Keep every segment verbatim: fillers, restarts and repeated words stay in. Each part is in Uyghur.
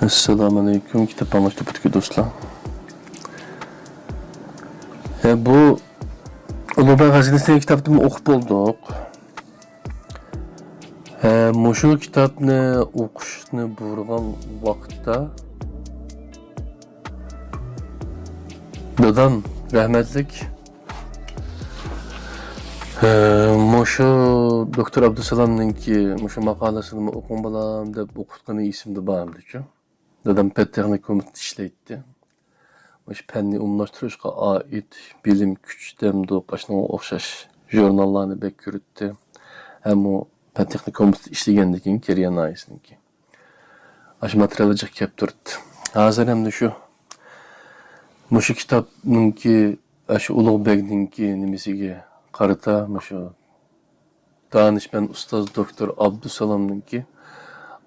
ئەسسالامۇئەلەيكۇم، كىتاب ئاڭلاش توپىدىكى دوستلار. ھە، بۇ ئۇلۇغبەگ خەزىنىسى دېگەن كىتابنىمۇ ئوقۇپ بولدۇق. ھە، مۇشۇ كىتابنى ئوقۇشنى بۇيرۇغان ۋاقىتتا دادام رەھمەتلىك، ھە، مۇشۇ دوكتور ئابدۇسالامنىڭكى مۇشۇ ماقالىسىنىمۇ ئوقۇڭ بالام دەپ ئوقۇتقىنى ئېسىمدە بار ئەمدىچۇ. دادام پەن تېخنىكومىدا ئىشلەيتتى. مۇشۇ پەننى ئومۇملاشتۇرۇشقا ئائىت بىلىم، كۈچ دەمدۇق، ئاشۇنىڭغا ئوخشاش ژۇرناللارنى بەك كۆرەتتى. ھەم ئۇ پەن تېخنىكومىدا ئىشلىگەندىن كېيىن، كېرىيە ناھىيەسىنىڭكى، ئاشۇ ماتېرىياللار جىق كەپ تۇراتتى. ھازىر ئەمدى شۇ، مۇشۇ كىتابنىڭكى، ئاشۇ ئۇلۇغ بەگنىڭكى نېمىسىگە قارىتا، مۇشۇ دانىشمەن ئۇستاز دوكتور ئابدۇسالامنىڭكى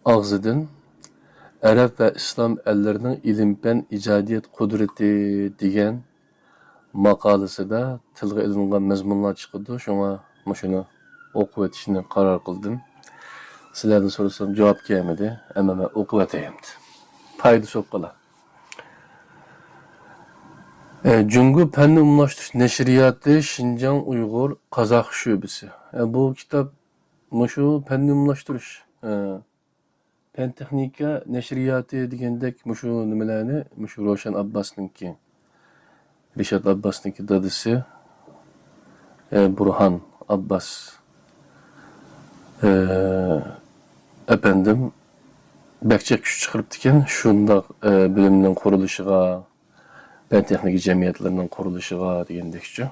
ئاغزىدىن «ئەرەب ۋە ئىسلام ئەللىرىنىڭ ئىلىم-پەن ئىجادىيەت قۇدرىتى» دېگەن ماقالىسىدە تىلغا ئېلىنغان مەزمۇنلار چىقىدۇ، شۇڭا مۇشۇنى ئوقۇۋېتىشنى قارار قىلدىم. سىلەردىن سورىسام جاۋاب كەلمىدى، ئەمما مەن ئوقۇۋېتەي ئەمدى. پايدىسى بولۇپ قالار. ئە، جۇڭگو پەننى ئومۇملاشتۇرۇش نەشرىياتى شىنجاڭ ئۇيغۇر قازاق شۆبىسى. ئە، بۇ كىتاب مۇشۇ پەننى ئومۇملاشتۇرۇش، ئە، پەن تېخنىكا نەشرىياتى دېگەندەك مۇشۇ نېمىلەرنى، مۇشۇ روشەن ئابباسنىڭكى، رىشات ئابباسنىڭكى دادىسى، ئە، بۇرھان ئابباس، ئە، ئەپەندىم بەك جىق كۈچ چىقىرىپتىكەن، شۇنداق، ئە، بىلىمنىڭ قۇرۇلۇشىغا، پەن تېخنىكا جەمئىيەتلىرىنىڭ قۇرۇلۇشىغا دېگەندەكچۇ.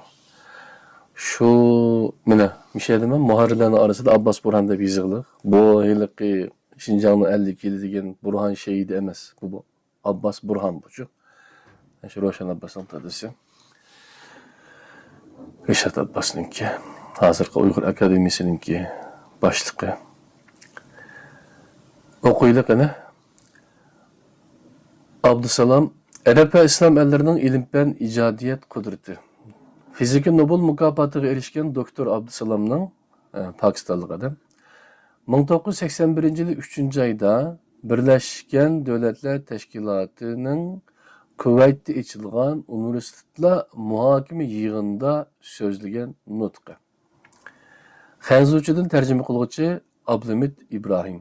شۇ، مانا، مۇشۇ يەردە مەن مۇھەررىرلەرنىڭ ئارىسىدا ئابباس بۇرھان دەپ يېزىقلىق. بۇ ھېلىقى شىنجاڭنىڭ ئەللىك يىلى دېگەن بۇرھان شېھىدى ئەمەس. بۇ، بۇ ئابباس بۇرھان بۇچۇ. شۇ روشەن ئابباسنىڭ دادىسى. رىشات ئابباسنىڭكى، ھازىرقى ئۇيغۇر ئاكادېمىيىسىنىڭكى باشلىقى. ئوقۇيلى قېنى. ئابدۇسالام، ئەرەب ۋە ئىسلام ئەللىرىنىڭ ئىلىم-پەن ئىجادىيەت قۇدرىتى. فىزىكا نوبېل مۇكاپاتىغا ئېرىشكەن دوكتور ئابدۇسالامنىڭ، ئە، پاكىستانلىق ئادەم، مىڭ توققۇز يۈز سەكسەن بىرىنچى يىلى ئۈچىنچى ئايدا بىرلەشكەن دۆلەتلەر تەشكىلاتىنىڭ كۇۋەيتتە ئېچىلغان ئۇنىۋېرسىتېتلار مۇھاكىمە يىغىنىدا سۆزلىگەن نۇتقى. خەنزۇچىدىن تەرجىمە قىلغۇچى ئابلىمىت ئىبراھىم.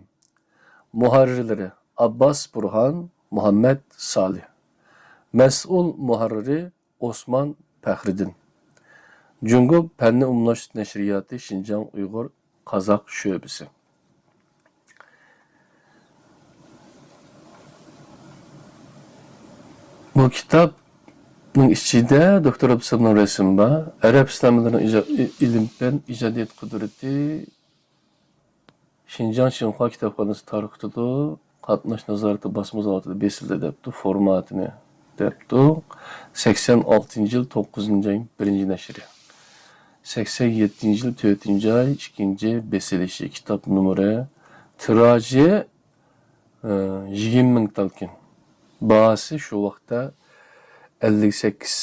مۇھەررىرلىرى ئابباس بۇرھان، مۇھەممەد سالىھ. مەسئۇل مۇھەررىرى ئوسمان پەخرىدىن. جۇڭگو پەننى ئومۇملاشتۇرۇش نەشرىياتى شىنجاڭ ئۇيغۇر قازاق شۆبىسى. بۇ كىتابنىڭ ئىچىدە دوكتور ئابدۇسالامنىڭ رەسىمى بار. ئەرەب ئىسلاملىرىنىڭ ئىجا-، ئى-، ئىلىم-پەن ئىجادىيەت قۇدرىتى شىنجاڭ شىنخۇا كىتابخانىسى تارقىتىدۇ. قاتناش نازارىتى باسما زاۋۇتىدا بېسىلدى دەپتۇ، فورماتىنى دەپتۇ. سەكسەن ئالتىنچى يىل توققۇزىنچى ئاي بىرىنچى نەشرى. سەكسەن يەتتىنچى يىل تۆتىنچى ئاي ئىككىنچى بېسىلىشى، كىتاب نومۇرى، تىراژى، ئى، يىگىرمە مىڭ تالكىن. باھاسى شۇ ۋاقىتتا ئەللىك سەككىز،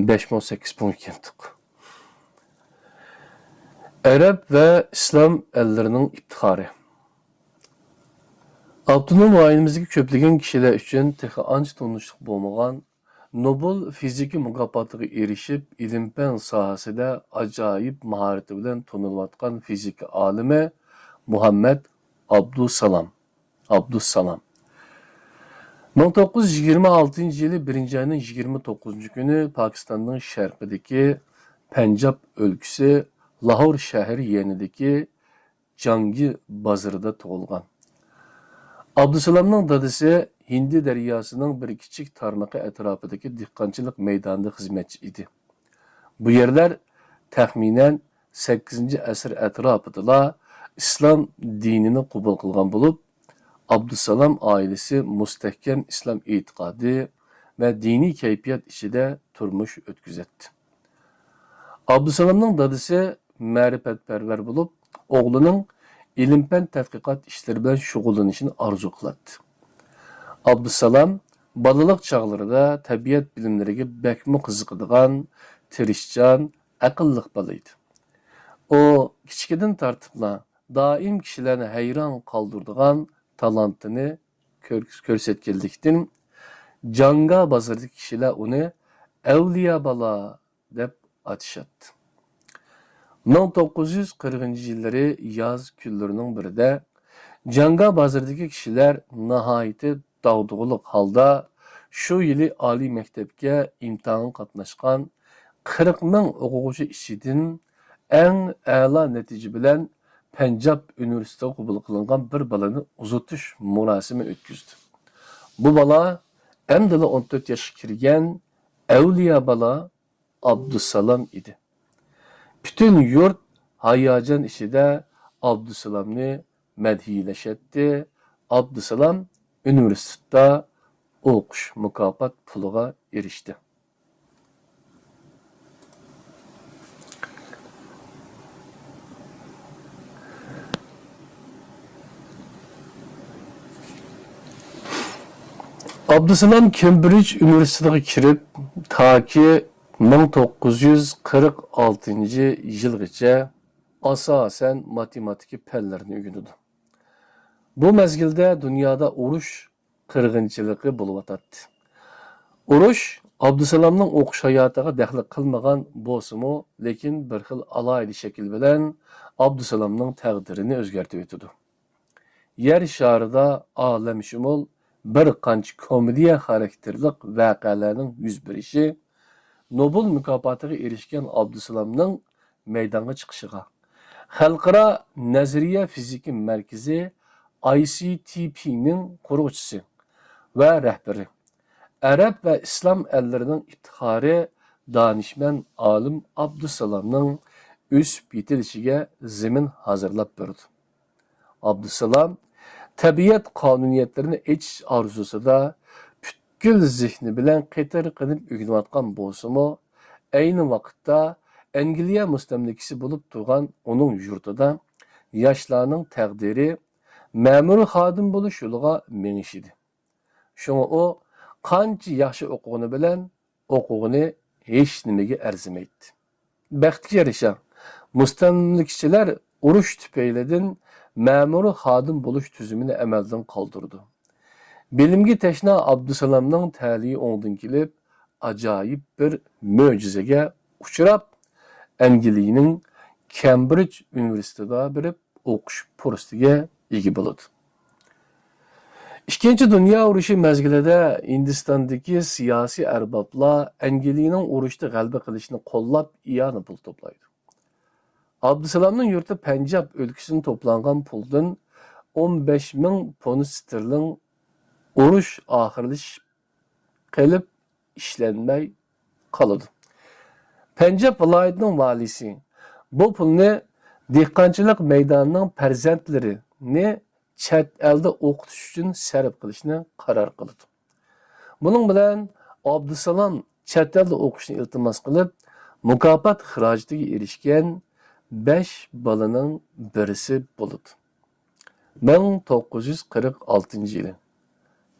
بەش مىڭ سەككىز مىڭ ئىكەنتۇق. ئەرەب ۋە ئىسلام ئەللىرىنىڭ ئىپتىخارى. ئاپتونوم رايونىمىزدىكى كۆپلىگەن كىشىلەر ئۈچۈن تېخى ئانچە تونۇشلۇق بولمىغان، نوبېل فىزىكا مۇكاپاتىغا ئېرىشىپ، ئىلىم-پەن ساھەسىدە ئاجايىپ ماھارىتى بىلەن تونۇلۇۋاتقان فىزىكا ئالىمى مۇھەممەد ئابدۇسالام. ئابدۇسالام. مىڭ توققۇز يۈز يىگىرمە ئالتىنچى يىلى بىرىنچى ئاينىڭ يىگىرمە توققۇزىنچى كۈنى پاكىستاننىڭ شەرقىدىكى پەنجاب ئۆلكىسى لاھور شەھىرى يېنىدىكى جاڭگى بازىرىدا تۇغۇلغان. ئابدۇسالامنىڭ دادىسى ھىندى دەرياسىنىڭ بىر كىچىك تارمىقى ئەتراپىدىكى دېھقانچىلىق مەيدانىدا خىزمەتچى ئىدى. بۇ يەرلەر تەخمىنەن سەككىزىنچى ئەسىر ئەتراپىدىلا ئىسلام دىنىنى قوبۇل قىلغان بولۇپ، ئابدۇسالام ئائىلىسى مۇستەھكەم ئىسلام ئېتىقادى ۋە دىنىي كەيپىيات ئىچىدە تۇرمۇش ئۆتكۈزەتتى. ئابدۇسالامنىڭ دادىسى مەرىپەتپەرۋەر بولۇپ، ئوغلىنىڭ ئىلىم-پەن تەتقىقات ئىشلىرى بىلەن شۇغۇللىنىشىنى ئارزۇ قىلاتتى. ئابدۇسالام بالىلىق چاغلىرىدا تەبىئەت بىلىملىرىگە بەكمۇ قىزىقىدىغان، تىرىشچان، ئەقىللىق بالا ئىدى. ئۇ كىچىكىدىن تارتىپلا دائىم كىشىلەرنى ھەيران قالدۇرىدىغان تالانتىنى كۆر-، كۆرسەتكەنلىكتىن، جاڭگا بازىرىدىكى كىشىلەر ئۇنى ئەۋلىيا بالا دەپ ئاتىشاتتى. مىڭ توققۇز يۈز قىرىقىنچى يىللىرى ياز كۈنلىرىنىڭ بىرىدە جاڭگا بازىرىدىكى كىشىلەر ناھايىتى داغدۇغىلىق ھالدا شۇ يىلى ئالىي مەكتەپكە ئىمتىھانغا قاتناشقان قىرىق مىڭ ئوقۇغۇچى ئىچىدىن ئەڭ ئەلا نەتىجە بىلەن پەنجاب ئۇنىۋېرسىتېتىغا قوبۇل قىلىنغان بىر بالىنى ئۇزىتىش مۇراسىمى ئۆتكۈزدى. بۇ بالا ئەمدىلا ئون تۆت ياشقا كىرگەن ئەۋلىيا بالا ئابدۇسالام ئىدى. پۈتۈن يۇرت ھاياجان ئىچىدە ئابدۇسالامنى مەدھىيلىشەتتى. ئابدۇسالام ئۇنىۋېرسىتېتتا ئوقۇش مۇكاپات پۇلىغا ئېرىشتى. ئابدۇسالام كېمبرىج ئۇنىۋېرسىتېتىغا كىرىپ، تاكى مىڭ توققۇز يۈز قىرىق ئالتىنچى يىلغىچە ئاساسەن ماتېماتىكا پەنلىرىنى ئۆگىنىدۇ. بۇ مەزگىلدە دۇنيادا ئۇرۇش قىرغىنچىلىقى بولۇۋاتاتتى. ئۇرۇش ئابدۇسالامنىڭ ئوقۇش ھاياتىغا دەخلى قىلمىغان بولسىمۇ، لېكىن بىر خىل ئالاھىدە شەكىل بىلەن ئابدۇسالامنىڭ تەقدىرىنى ئۆزگەرتىۋېتىدۇ. يەر شارىدا ئالەمشۇمۇل بىر قانچە كومېدىيە خاراكتېرلىق ۋەقەلەرنىڭ يۈز بېرىشى، نوبېل مۇكاپاتىغا ئېرىشكەن ئابدۇسالامنىڭ مەيدانغا چىقىشىغا، خەلقئارا نەزەرىيە فىزىكا مەركىزى، ئاي سى تى پى نىڭ قۇرغۇچىسى ۋە رەھبىرى، ئەرەب ۋە ئىسلام ئەللىرىنىڭ ئىپتىخارى، دانىشمەن ئالىم ئابدۇسالامنىڭ ئۆسۈپ يېتىلىشىگە زېمىن ھازىرلاپ بېرىدۇ. ئابدۇسالام تەبىئەت قانۇنىيەتلىرىنى ئېچىش ئارزۇسىدا پۈتكۈل زېھنى بىلەن قېتىرقىنىپ ئۆگىنىۋاتقان بولسىمۇ، ئەينى ۋاقىتتا ئەنگلىيە مۇستەملىكىسى بولۇپ تۇرغان ئۇنىڭ يۇرتىدا ياشلارنىڭ تەقدىرى مەمۇرىي خادىم بولۇش يولىغا مېڭىش ئىدى. شۇڭا ئۇ قانچە ياخشى ئوقۇغىنى بىلەن ئوقۇغىنى ھېچنېمىگە ئەرزىمەيتتى. بەختكە يارىشا، مۇستەملىكىچىلەر ئۇرۇش تۈپەيلىدىن مەمۇرىي خادىم بولۇش تۈزۈمىنى ئەمەلدىن قالدۇرىدۇ. بىلىمگە تەشنا ئابدۇسالامنىڭ تەلىيى ئوڭدىن كېلىپ، ئاجايىپ بىر مۆجىزىگە ئۇچراپ، ئەنگلىيىنىڭ كەمبرىج ئۇنىۋېرسىتېتىغا بېرىپ ئوقۇش پۇرسىتىگە ئىگە بولىدۇ. ئىككىنچى دۇنيا ئۇرۇشى مەزگىلىدە ھىندىستاندىكى سىياسىي ئەربابلار ئەنگلىيىنىڭ ئۇرۇشتا غەلىبە قىلىشىنى قوللاپ، ئىئانە پۇل توپلايدۇ. ئابدۇسالامنىڭ يۇرتى پەنجاب ئۆلكىسىدىن توپلانغان پۇلدىن ئون بەش مىڭ پونت ستېرلىڭ ئۇرۇش ئاخىرلىشىپ قېلىپ ئىشلەنمەي قالىدۇ. پەنجاب ۋىلايىتىنىڭ ۋالىيسى بۇ پۇلنى دېھقانچىلىق مەيدانىنىڭ پەرزەنتلىرىنى چەت ئەلدە ئوقۇتۇش ئۈچۈن سەرپ قىلىشنى قارار قىلىدۇ. بۇنىڭ بىلەن ئابدۇسالام چەت ئەلدە ئوقۇشنى ئىلتىماس قىلىپ، مۇكاپات خىراجىتىگە ئېرىشكەن بەش بالىنىڭ بىرسى بولىدۇ. مىڭ توققۇز يۈز قىرىق ئالتىنچى يىلى،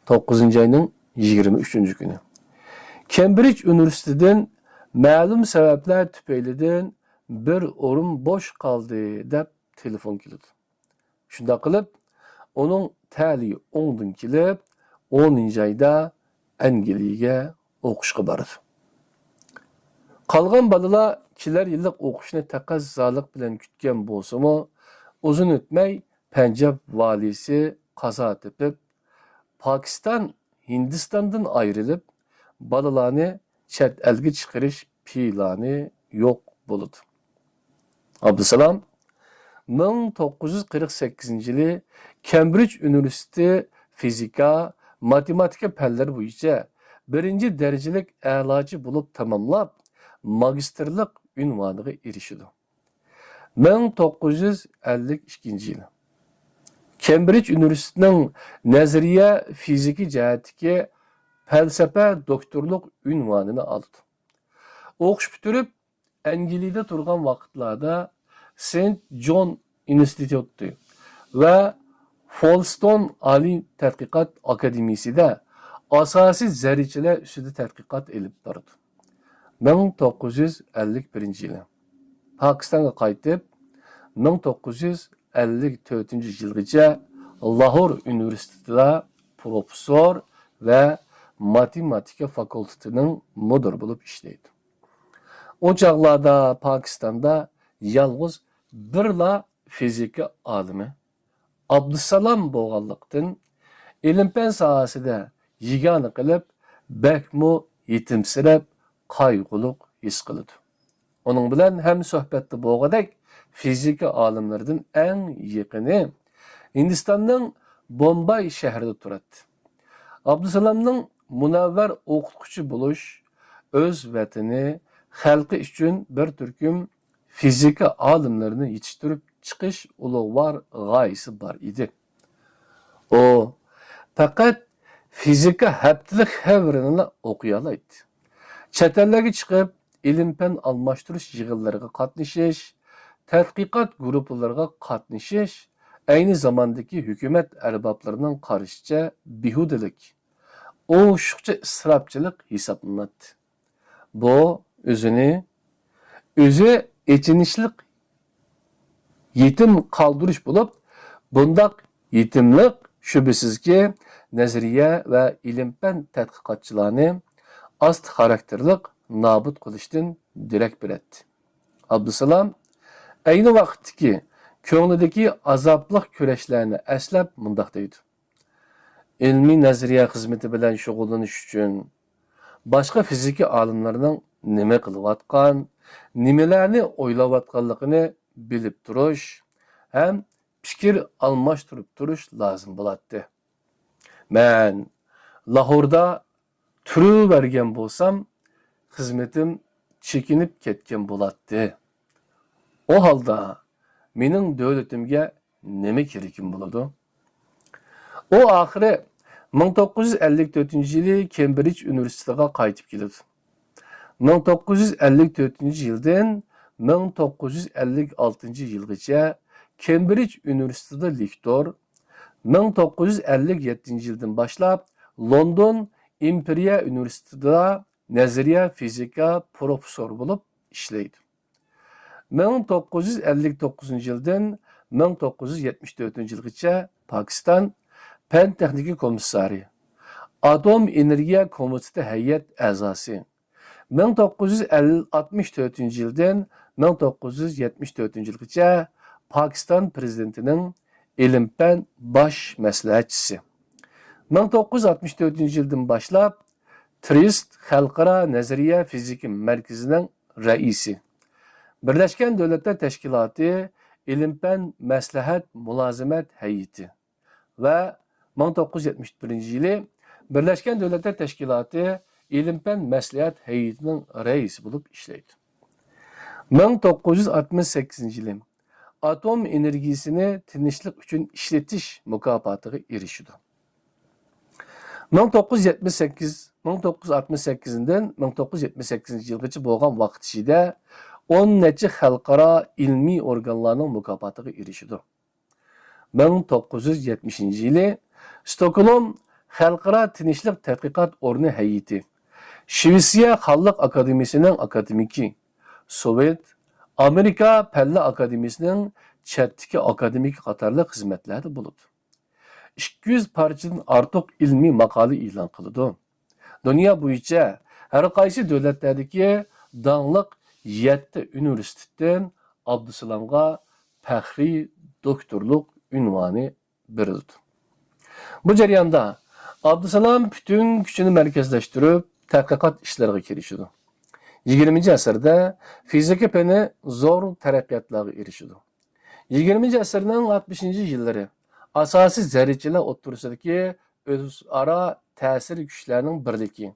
توققۇزىنچى ئاينىڭ يىگىرمە ئۈچىنچى كۈنى، كېمبرىج ئۇنىۋېرسىتېتىدىن مەلۇم سەۋەبلەر تۈپەيلىدىن بىر ئورۇن بوش قالدى، دەپ تېلېفون كېلىدۇ. شۇنداق قىلىپ، ئۇنىڭ تەلىيى ئوڭدىن كېلىپ، ئونىنچى ئايدا ئەنگلىيەگە ئوقۇشقا بارىدۇ. قالغان بالىلار كېلەر يىللىق ئوقۇشنى تەقەززالىق بىلەن كۈتكەن بولسىمۇ، ئۇزۇن ئۆتمەي پەنجاب ۋالىيسى قازا تېپىپ، پاكىستان ھىندىستاندىن ئايرىلىپ، بالىلارنى چەت ئەلگە چىقىرىش پىلانى يوق بولىدۇ. ئابدۇسالام مىڭ توققۇز يۈز قىرىق سەككىزىنچى يىلى كەمبرىج ئۇنىۋېرسىتېتى فىزىكا، ماتېماتىكا پەنلىرى بويىچە بىرىنچى دەرىجىلىك ئەلاچى بولۇپ تاماملاپ، ماگىستىرلىق ئۇنۋانىغا ئېرىشىدۇ. مىڭ توققۇز يۈز ئەللىك ئىككىنچى يىلى كېمبرىج ئۇنىۋېرسىتېتىنىڭ نەزەرىيە فىزىكا جەھەتتىكى پەلسەپە دوكتورلۇق ئۇنۋانىنى ئالىدۇ. ئوقۇش پۈتتۈرۈپ، ئەنگلىيەدە تۇرغان ۋاقىتلاردا سېنت جون ئىنستىتۇتى ۋە فولستون ئالىي تەتقىقات ئاكادېمىيىسىدە ئاساسىي زەررىچىلەر ئۈستىدە تەتقىقات ئېلىپ بارىدۇ. مىڭ توققۇز يۈز ئەللىك بىرىنچى يىلى پاكىستانغا قايتىپ، مىڭ توققۇز يۈز ئەللىك تۆتىنچى يىلغىچە لاھور ئۇنىۋېرسىتېتىدا پروفېسسور ۋە ماتېماتىكا فاكۇلتېتىنىڭ مۇدىرى بولۇپ ئىشلەيدۇ. ئۇ چاغلاردا پاكىستاندا يالغۇز بىرلا فىزىكا ئالىمى ئابدۇسالام بولغانلىقتىن، ئىلىم-پەن ساھەسىدە يېگانە قېلىپ، بەكمۇ يېتىمسىرەپ، قايغۇلۇق ھېس قىلىدۇ. ئۇنىڭ بىلەن ھەمسۆھبەتتە بولغۇدەك فىزىكا ئالىملىرىدىن ئەڭ يېقىنى ھىندىستاننىڭ بومباي شەھىرىدە تۇراتتى. ئابدۇسالامنىڭ مۇنەۋۋەر ئوقۇتقۇچى بولۇش، ئۆز ۋەتىنى، خەلقى ئۈچۈن بىر تۈركۈم فىزىكا ئالىملىرىنى يېتىشتۈرۈپ چىقىش ئۇلۇغۋار غايىسى بار ئىدى. ئۇ پەقەت فىزىكا ھەپتىلىك خەۋىرىنىلا ئوقۇيالايتتى. چەت ئەللەرگە چىقىپ، ئىلىم-پەن ئالماشتۇرۇش يىغىنلىرىغا قاتنىشىش، تەتقىقات گۇرۇپپىلىرىغا قاتنىشىش ئەينى زاماندىكى ھۆكۈمەت ئەربابلىرىنىڭ قارىشىچە بىھۇدىلىك، ئوشۇقچە ئىسراپچىلىق ھېسابلىناتتى. بۇ ئۆزىنى ئۆزى ئېچىنىشلىق يېتىم قالدۇرۇش بولۇپ، بۇنداق يېتىملىق شۈبھىسىزكى نەزەرىيە ۋە ئىلىم-پەن تەتقىقاتچىلارنى ئاستا خاراكتېرلىق نابۇت قىلىشتىن دېرەك بېرەتتى. ئابدۇسالام ئەينى ۋاقىتتىكى كۆڭلىدىكى ئازابلىق كۈرەشلەرنى ئەسلەپ مۇنداق دەيدۇ: ئىلمىي نەزەرىيە خىزمىتى بىلەن شۇغۇللىنىش ئۈچۈن باشقا فىزىكا ئالىملىرىنىڭ نېمە قىلىۋاتقان، نېمىلەرنى ئويلاۋاتقانلىقىنى بىلىپ تۇرۇش ھەم پىكىر ئالماشتۇرۇپ تۇرۇش لازىم بولاتتى. مەن لاھوردا تۇرۇۋەرگەن بولسام، خىزمىتىم چېكىنىپ كەتكەن بولاتتى. ئۇ ھالدا مېنىڭ دۆلىتىمگە نېمە كېرىكىم بولىدۇ؟ ئۇ ئاخىرى مىڭ توققۇز يۈز ئەللىك تۆتىنچى يىلى كېمبرىج ئۇنىۋېرسىتېتىغا قايتىپ كېلىدۇ. مىڭ توققۇز يۈز ئەللىك تۆتىنچى يىلدىن مىڭ توققۇز يۈز ئەللىك ئالتىنچى يىلغىچە كېمبرىج ئۇنىۋېرسىتېتىدا لېكتور، مىڭ توققۇز يۈز ئەللىك يەتتىنچى يىلدىن باشلاپ لوندون ئىمپېرىيە ئۇنىۋېرسىتېتىدا نەزەرىيە فىزىكا پروفېسسورى بولۇپ ئىشلەيدۇ. مىڭ توققۇز يۈز ئەللىك توققۇزىنچى يىلدىن مىڭ توققۇز يۈز يەتمىش تۆتىنچى يىلغىچە پاكىستان پەن تېخنىكا كومىسسارى، ئاتوم ئېنېرگىيە كومىتېتى ھەيئەت ئەزاسى، مىڭ توققۇز يۈز ئاتمىش تۆتىنچى يىلدىن مىڭ توققۇز يۈز يەتمىش تۆتىنچى يىلغىچە پاكىستان پىرېزىدېنتىنىڭ ئىلىم-پەن باش مەسلىھەتچىسى. مىڭ توققۇز يۈز ئاتمىش تۆتىنچى يىلدىن باشلاپ ترىست خەلقئارا نەزەرىيە فىزىكا مەركىزىنىڭ رەئىسى، بىرلەشكەن دۆلەتلەر تەشكىلاتى ئىلىم-پەن مەسلىھەت مۇلازىمەت ھەيئىتى ۋە مىڭ توققۇز يۈز يەتمىش بىرىنچى يىلى بىرلەشكەن دۆلەتلەر تەشكىلاتى ئىلىم-پەن مەسلىھەت ھەيئىتىنىڭ رەئىسى بولۇپ ئىشلەيدۇ. مىڭ توققۇز يۈز ئاتمىش سەككىزىنچى يىلى ئاتوم ئېنېرگىيىسىنى تىنچلىق ئۈچۈن ئىشلىتىش مۇكاپاتىغا ئېرىشىدۇ. مىڭ توققۇز يۈز يەتمىش سەككىز، مىڭ توققۇز يۈز ئاتمىش سەككىزىندىن مىڭ توققۇز يۈز يەتمىش سەككىزىنچى يىلغىچە بولغان ۋاقىت ئىچىدە ئون نەچچە خەلقئارا ئىلمىي ئورگانلارنىڭ مۇكاپاتىغا ئېرىشىدۇ. مىڭ توققۇز يۈز يەتمىشىنچى يىلى ستوكھولم خەلقئارا تىنچلىق تەتقىقات ئورنى ھەيئىتى، شىۋېتسىيە خانلىق ئاكادېمىيىسىنىڭ ئاكادېمىكى، سوۋېت، ئامېرىكا پەنلەر ئاكادېمىيىسىنىڭ چەتتىكى ئاكادېمىكى قاتارلىق خىزمەتلەردە بولىدۇ. ئىككى يۈز پارچىدىن ئارتۇق ئىلمىي ماقالە ئېلان قىلىدۇ. دۇنيا بويىچە ھەر قايسى دۆلەتلەردىكى داڭلىق يەتتە ئۇنىۋېرسىتېتتىن ئابدۇسالامغا پەخرىي دوكتورلۇق ئۇنۋانى بېرىلىدۇ. بۇ جەرياندا ئابدۇسالام پۈتۈن كۈچىنى مەركەزلەشتۈرۈپ، تەتقىقات ئىشلىرىغا كىرىشىدۇ. يىگىرمىنچى ئەسىردە فىزىكا پېنى زور تەرەققىياتلارغا ئېرىشىدۇ. يىگىرمىنچى ئەسىرنىڭ ئاتمىشىنچى يىللىرى ئاساسىي زەررىچىلەر ئوتتۇرىسىدىكى ئۆزئارا تەسىر كۈچلەرنىڭ بىرلىكى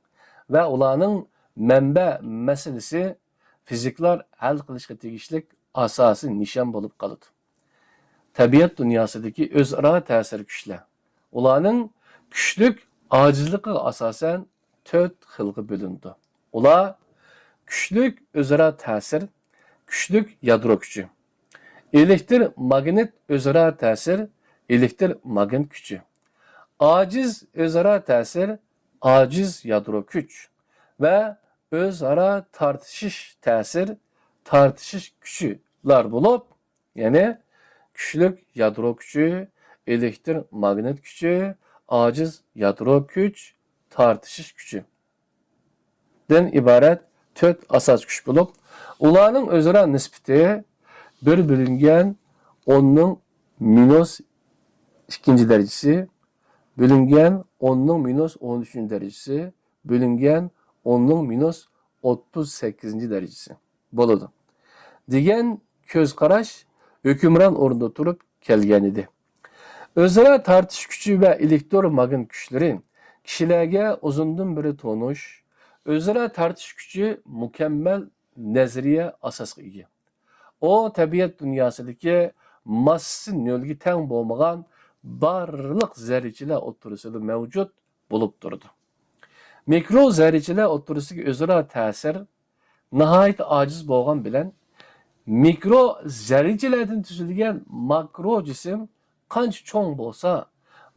ۋە ئۇلارنىڭ مەنبە مەسىلىسى فىزىكلار ھەل قىلىشقا تېگىشلىك ئاساسىي نىشان بولۇپ قالىدۇ. تەبىئەت دۇنياسىدىكى ئۆزئارا تەسىر كۈچلەر. ئۇلارنىڭ كۈچلۈك ئاجىزلىقىغا ئاساسەن تۆت خىلغا بۆلۈنىدۇ. ئۇلار كۈچلۈك ئۆزئارا تەسىر، كۈچلۈك يادرو كۈچى، ئېلېكتر ماگنىت ئۆزئارا تەسىر، ئېلېكتر ماگنىت كۈچى، ئاجىز ئۆزئارا تەسىر، ئاجىز يادرو كۈچ ۋە ئۆزئارا تارتىشىش تەسىر، تارتىشىش كۈچىلەر بولۇپ، يەنى كۈچلۈك يادرو كۈچى، ئېلېكتر ماگنىت كۈچى، ئاجىز يادرو كۈچ، تارتىشىش كۈچى دىن ئىبارەت تۆت ئاساسىي كۈچ بولۇپ، ئۇلارنىڭ ئۆزئارا نىسبىتى بىر بۆلۈنگەن ئوننىڭ مىنۇس ئىككىنچى دەرىجىسى، بۆلۈنگەن ئوننىڭ مىنۇس ئون ئۈچىنچى دەرىجىسى، بۆلۈنگەن ئوننىڭ مىنۇس ئوتتۇز سەككىزىنچى دەرىجىسى بولىدۇ، دېگەن كۆز قاراش ھۆكۈمران ئورۇندا تۇرۇپ كەلگەن ئىدى. ئۆزئارا تارتىش كۈچى ۋە ئېلېكتروماگنىت كۈچلىرى كىشىلەرگە ئۇزۇندىن بېرى تونۇش، ئۆزئارا تارتىش كۈچى مۇكەممەل نەزەرىيە ئاساسقا ئىگە. ئۇ تەبىئەت دۇنياسىدىكى ماسسىسى نۆلگە تەڭ بولمىغان بارلىق زەررىچىلەر ئوتتۇرىسىدا مەۋجۇت بولۇپ تۇرىدۇ. مىكرو زەررىچىلەر ئوتتۇرىسىدىكى ئۆزئارا تەسىر ناھايىتى ئاجىز بولغان بىلەن، مىكرو زەررىچىلەردىن تۈزۈلگەن ماكرو جىسىم قانچە چوڭ بولسا،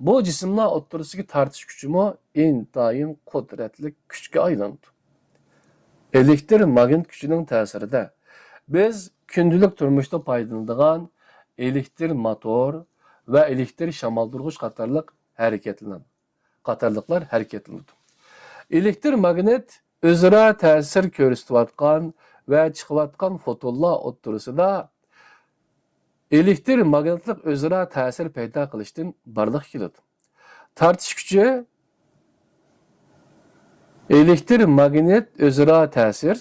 بۇ جىسىملار ئوتتۇرىسىدىكى تارتىش كۈچىمۇ ئىنتايىن قۇدرەتلىك كۈچكە ئايلىنىدۇ. ئېلېكتر ماگنىت كۈچىنىڭ تەسىرىدە بىز كۈندىلىك تۇرمۇشتا پايدىلىنىدىغان ئېلېكتر موتور ۋە ئېلېكتر شامالدۇرغۇچ قاتارلىق ھەرىكەتلىنىدۇ. قاتارلىقلار ھەرىكەتلىنىدۇ. ئېلېكتر ماگنىت ئۆزئارا تەسىر كۆرسىتىۋاتقان ۋە چىقىۋاتقان فوتونلار ئوتتۇرىسىدا ئېلېكتر ماگنىتلىق ئۆزئارا تەسىر پەيدا قىلىشتىن بارلىققا كېلىدۇ. تارتىش كۈچى، ئېلېكتر ماگنىت ئۆزئارا تەسىر،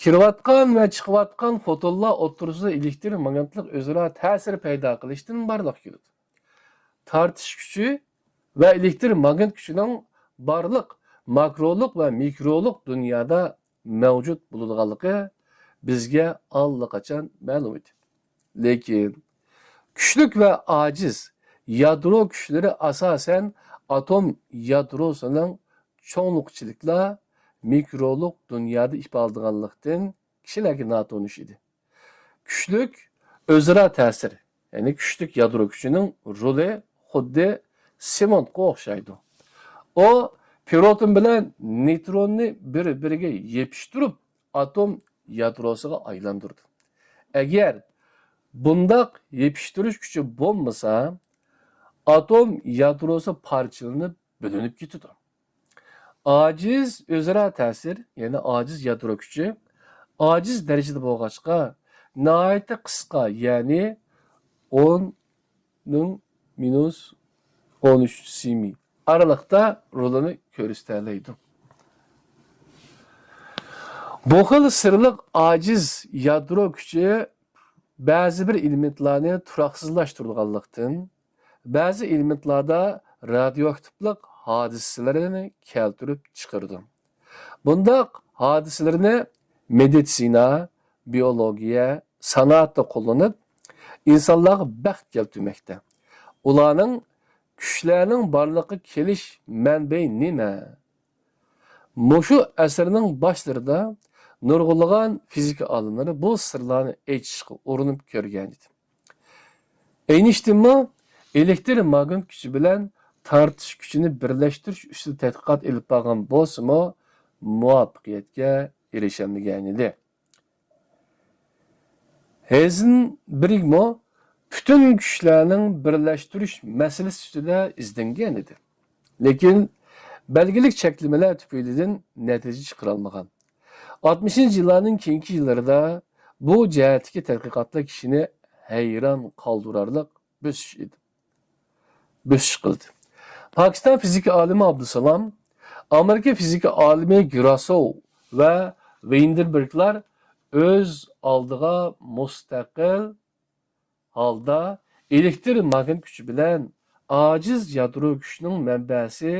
كىرىۋاتقان ۋە چىقىۋاتقان فوتونلار ئوتتۇرىسىدا ئېلېكتر ماگنىتلىق ئۆزئارا تەسىر پەيدا قىلىشتىن بارلىققا كېلىدۇ. تارتىش كۈچى ۋە ئېلېكتر ماگنىت كۈچىنىڭ بارلىق ماكرولۇق ۋە مىكرولۇق دۇنيادا مەۋجۇت بولىدىغانلىقى بىزگە ئاللىقاچان مەلۇم ئىدى. لېكىن كۈچلۈك ۋە ئاجىز يادرو كۈچلىرى ئاساسەن ئاتوم يادروسىنىڭ چوڭلۇقىچىلىكلا مىكرولۇق دۇنيادا ئىپادىلىنىدىغانلىقتىن كىشىلەرگە ناتونۇش ئىدى. كۈچلۈك ئۆزئارا تەسىر، يەنى كۈچلۈك يادرو كۈچىنىڭ رولى خۇددى سېمونتقا ئوخشايدۇ. ئۇ پروتون بىلەن نېيتروننى بىر-بىرىگە يېپىشتۇرۇپ، ئاتوم يادروسىغا ئايلاندۇرىدۇ. ئەگەر بۇنداق يېپىشتۇرۇش كۈچى بولمىسا، ئاتوم يادروسى پارچىلىنىپ، بۆلۈنۈپ كېتىدۇ. ئاجىز ئۆزئارا تەسىر، يەنى ئاجىز يادرو كۈچى ئاجىز دەرىجىدە بولغاچقا، ناھايىتى قىسقا، يەنى ئوننىڭ مىنۇس ئون ئۈچ سىمى ئارىلىقتا رولىنى كۆرسىتەلەيدۇ. بۇ خىل سىرلىق ئاجىز يادرو كۈچى بەزى بىر ئېلېمېنتلارنى تۇراقسىزلاشتۇرىدىغانلىقتىن، بەزى ئېلېمېنتلاردا رادىيوئاكتىپلىق ھادىسىلىرىنى كەلتۈرۈپ چىقىرىدۇ. بۇنداق ھادىسىلىرىنى مېدىتسىنا، بىئولوگىيە، سانائەتتە قوللىنىپ، ئىنسانلارغا بەخت كەلتۈرمەكتە. ئۇلارنىڭ كۈچلەرنىڭ بارلىققا كېلىش مەنبەي نېمە؟ مۇشۇ ئەسىرنىڭ باشلىرىدا نۇرغۇنلىغان فىزىكا ئالىملىرى بۇ سىرلارنى ئېچىشقا ئۇرۇنۇپ كۆرگەنىدى. ئېينىشتىنمۇ ئېلېكتر ماگنىت كۈچى بىلەن تارتىش كۈچىنى بىرلەشتۈرۈش ئۈستىدە تەتقىقات ئېلىپ بارغان بولسىمۇ، مۇۋەپپەقىيەتكە ئېرىشەلمىگەنىدى. ھېيزېنبېرگمۇ پۈتۈن كۈچلەرنىڭ بىرلەشتۈرۈش مەسىلىسى ئۈستىدە ئىزدەنگەنىدى. لېكىن بەلگىلىك چەكلىمىلەر تۈپەيلىدىن نەتىجە چىقىرالمىغان. ئاتمىشىنچى يىللارنىڭ كېيىنكى يىللىرىدا بۇ جەھەتتىكى تەتقىقاتلار كىشىنى ھەيران قالدۇرارلىق بۆسۈش ئىدى. بۆسۈش قىلدى. پاكىستان فىزىكا ئالىمى ئابدۇسالام، ئامېرىكا فىزىكا ئالىمى گراسوۋ ۋە ۋېيندېربېرگلار ئۆز ئالدىغا مۇستەقىل ھالدا ئېلېكتر ماگنىت كۈچى بىلەن ئاجىز يادرو كۈچىنىڭ مەنبەسى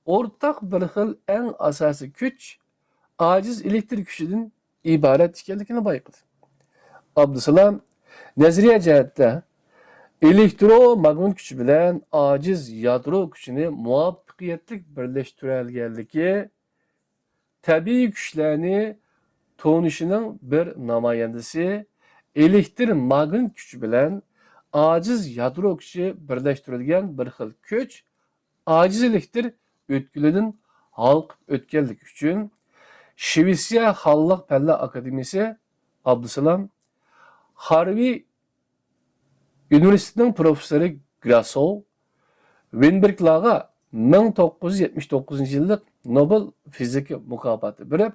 ئورتاق بىر خىل ئەڭ ئاساسىي كۈچ، ئاجىز ئېلېكتر كۈچىدىن ئىبارەت ئىكەنلىكىنى بايقىدى. ئابدۇسالام نەزەرىيە جەھەتتە ئېلېكتروماگنىت كۈچى بىلەن ئاجىز يادرو كۈچىنى مۇۋەپپەقىيەتلىك بىرلەشتۈرەلىگەنلىكى، تەبىئىي كۈچلەرنى تونۇشىنىڭ بىر نامايەندىسى، ئېلېكتر ماگنىت كۈچى بىلەن ئاجىز يادرو كۈچى بىرلەشتۈرۈلگەن بىر خىل كۈچ، ئاجىز ئېلېكتر ئۆتكىلىدىن ھالقىپ ئۆتكەنلىكى ئۈچۈن، شىۋېتسىيە خانلىق پەنلەر ئاكادېمىيىسى ئابدۇسالام، خارۋېي ئۇنىۋېرسىتېتىنىڭ پروفېسسورى گراسوۋ، ۋېنبېرگلارغا مىڭ توققۇز يۈز يەتمىش توققۇزىنچى يىللىق نوبېل فىزىكا مۇكاپاتى بېرىپ،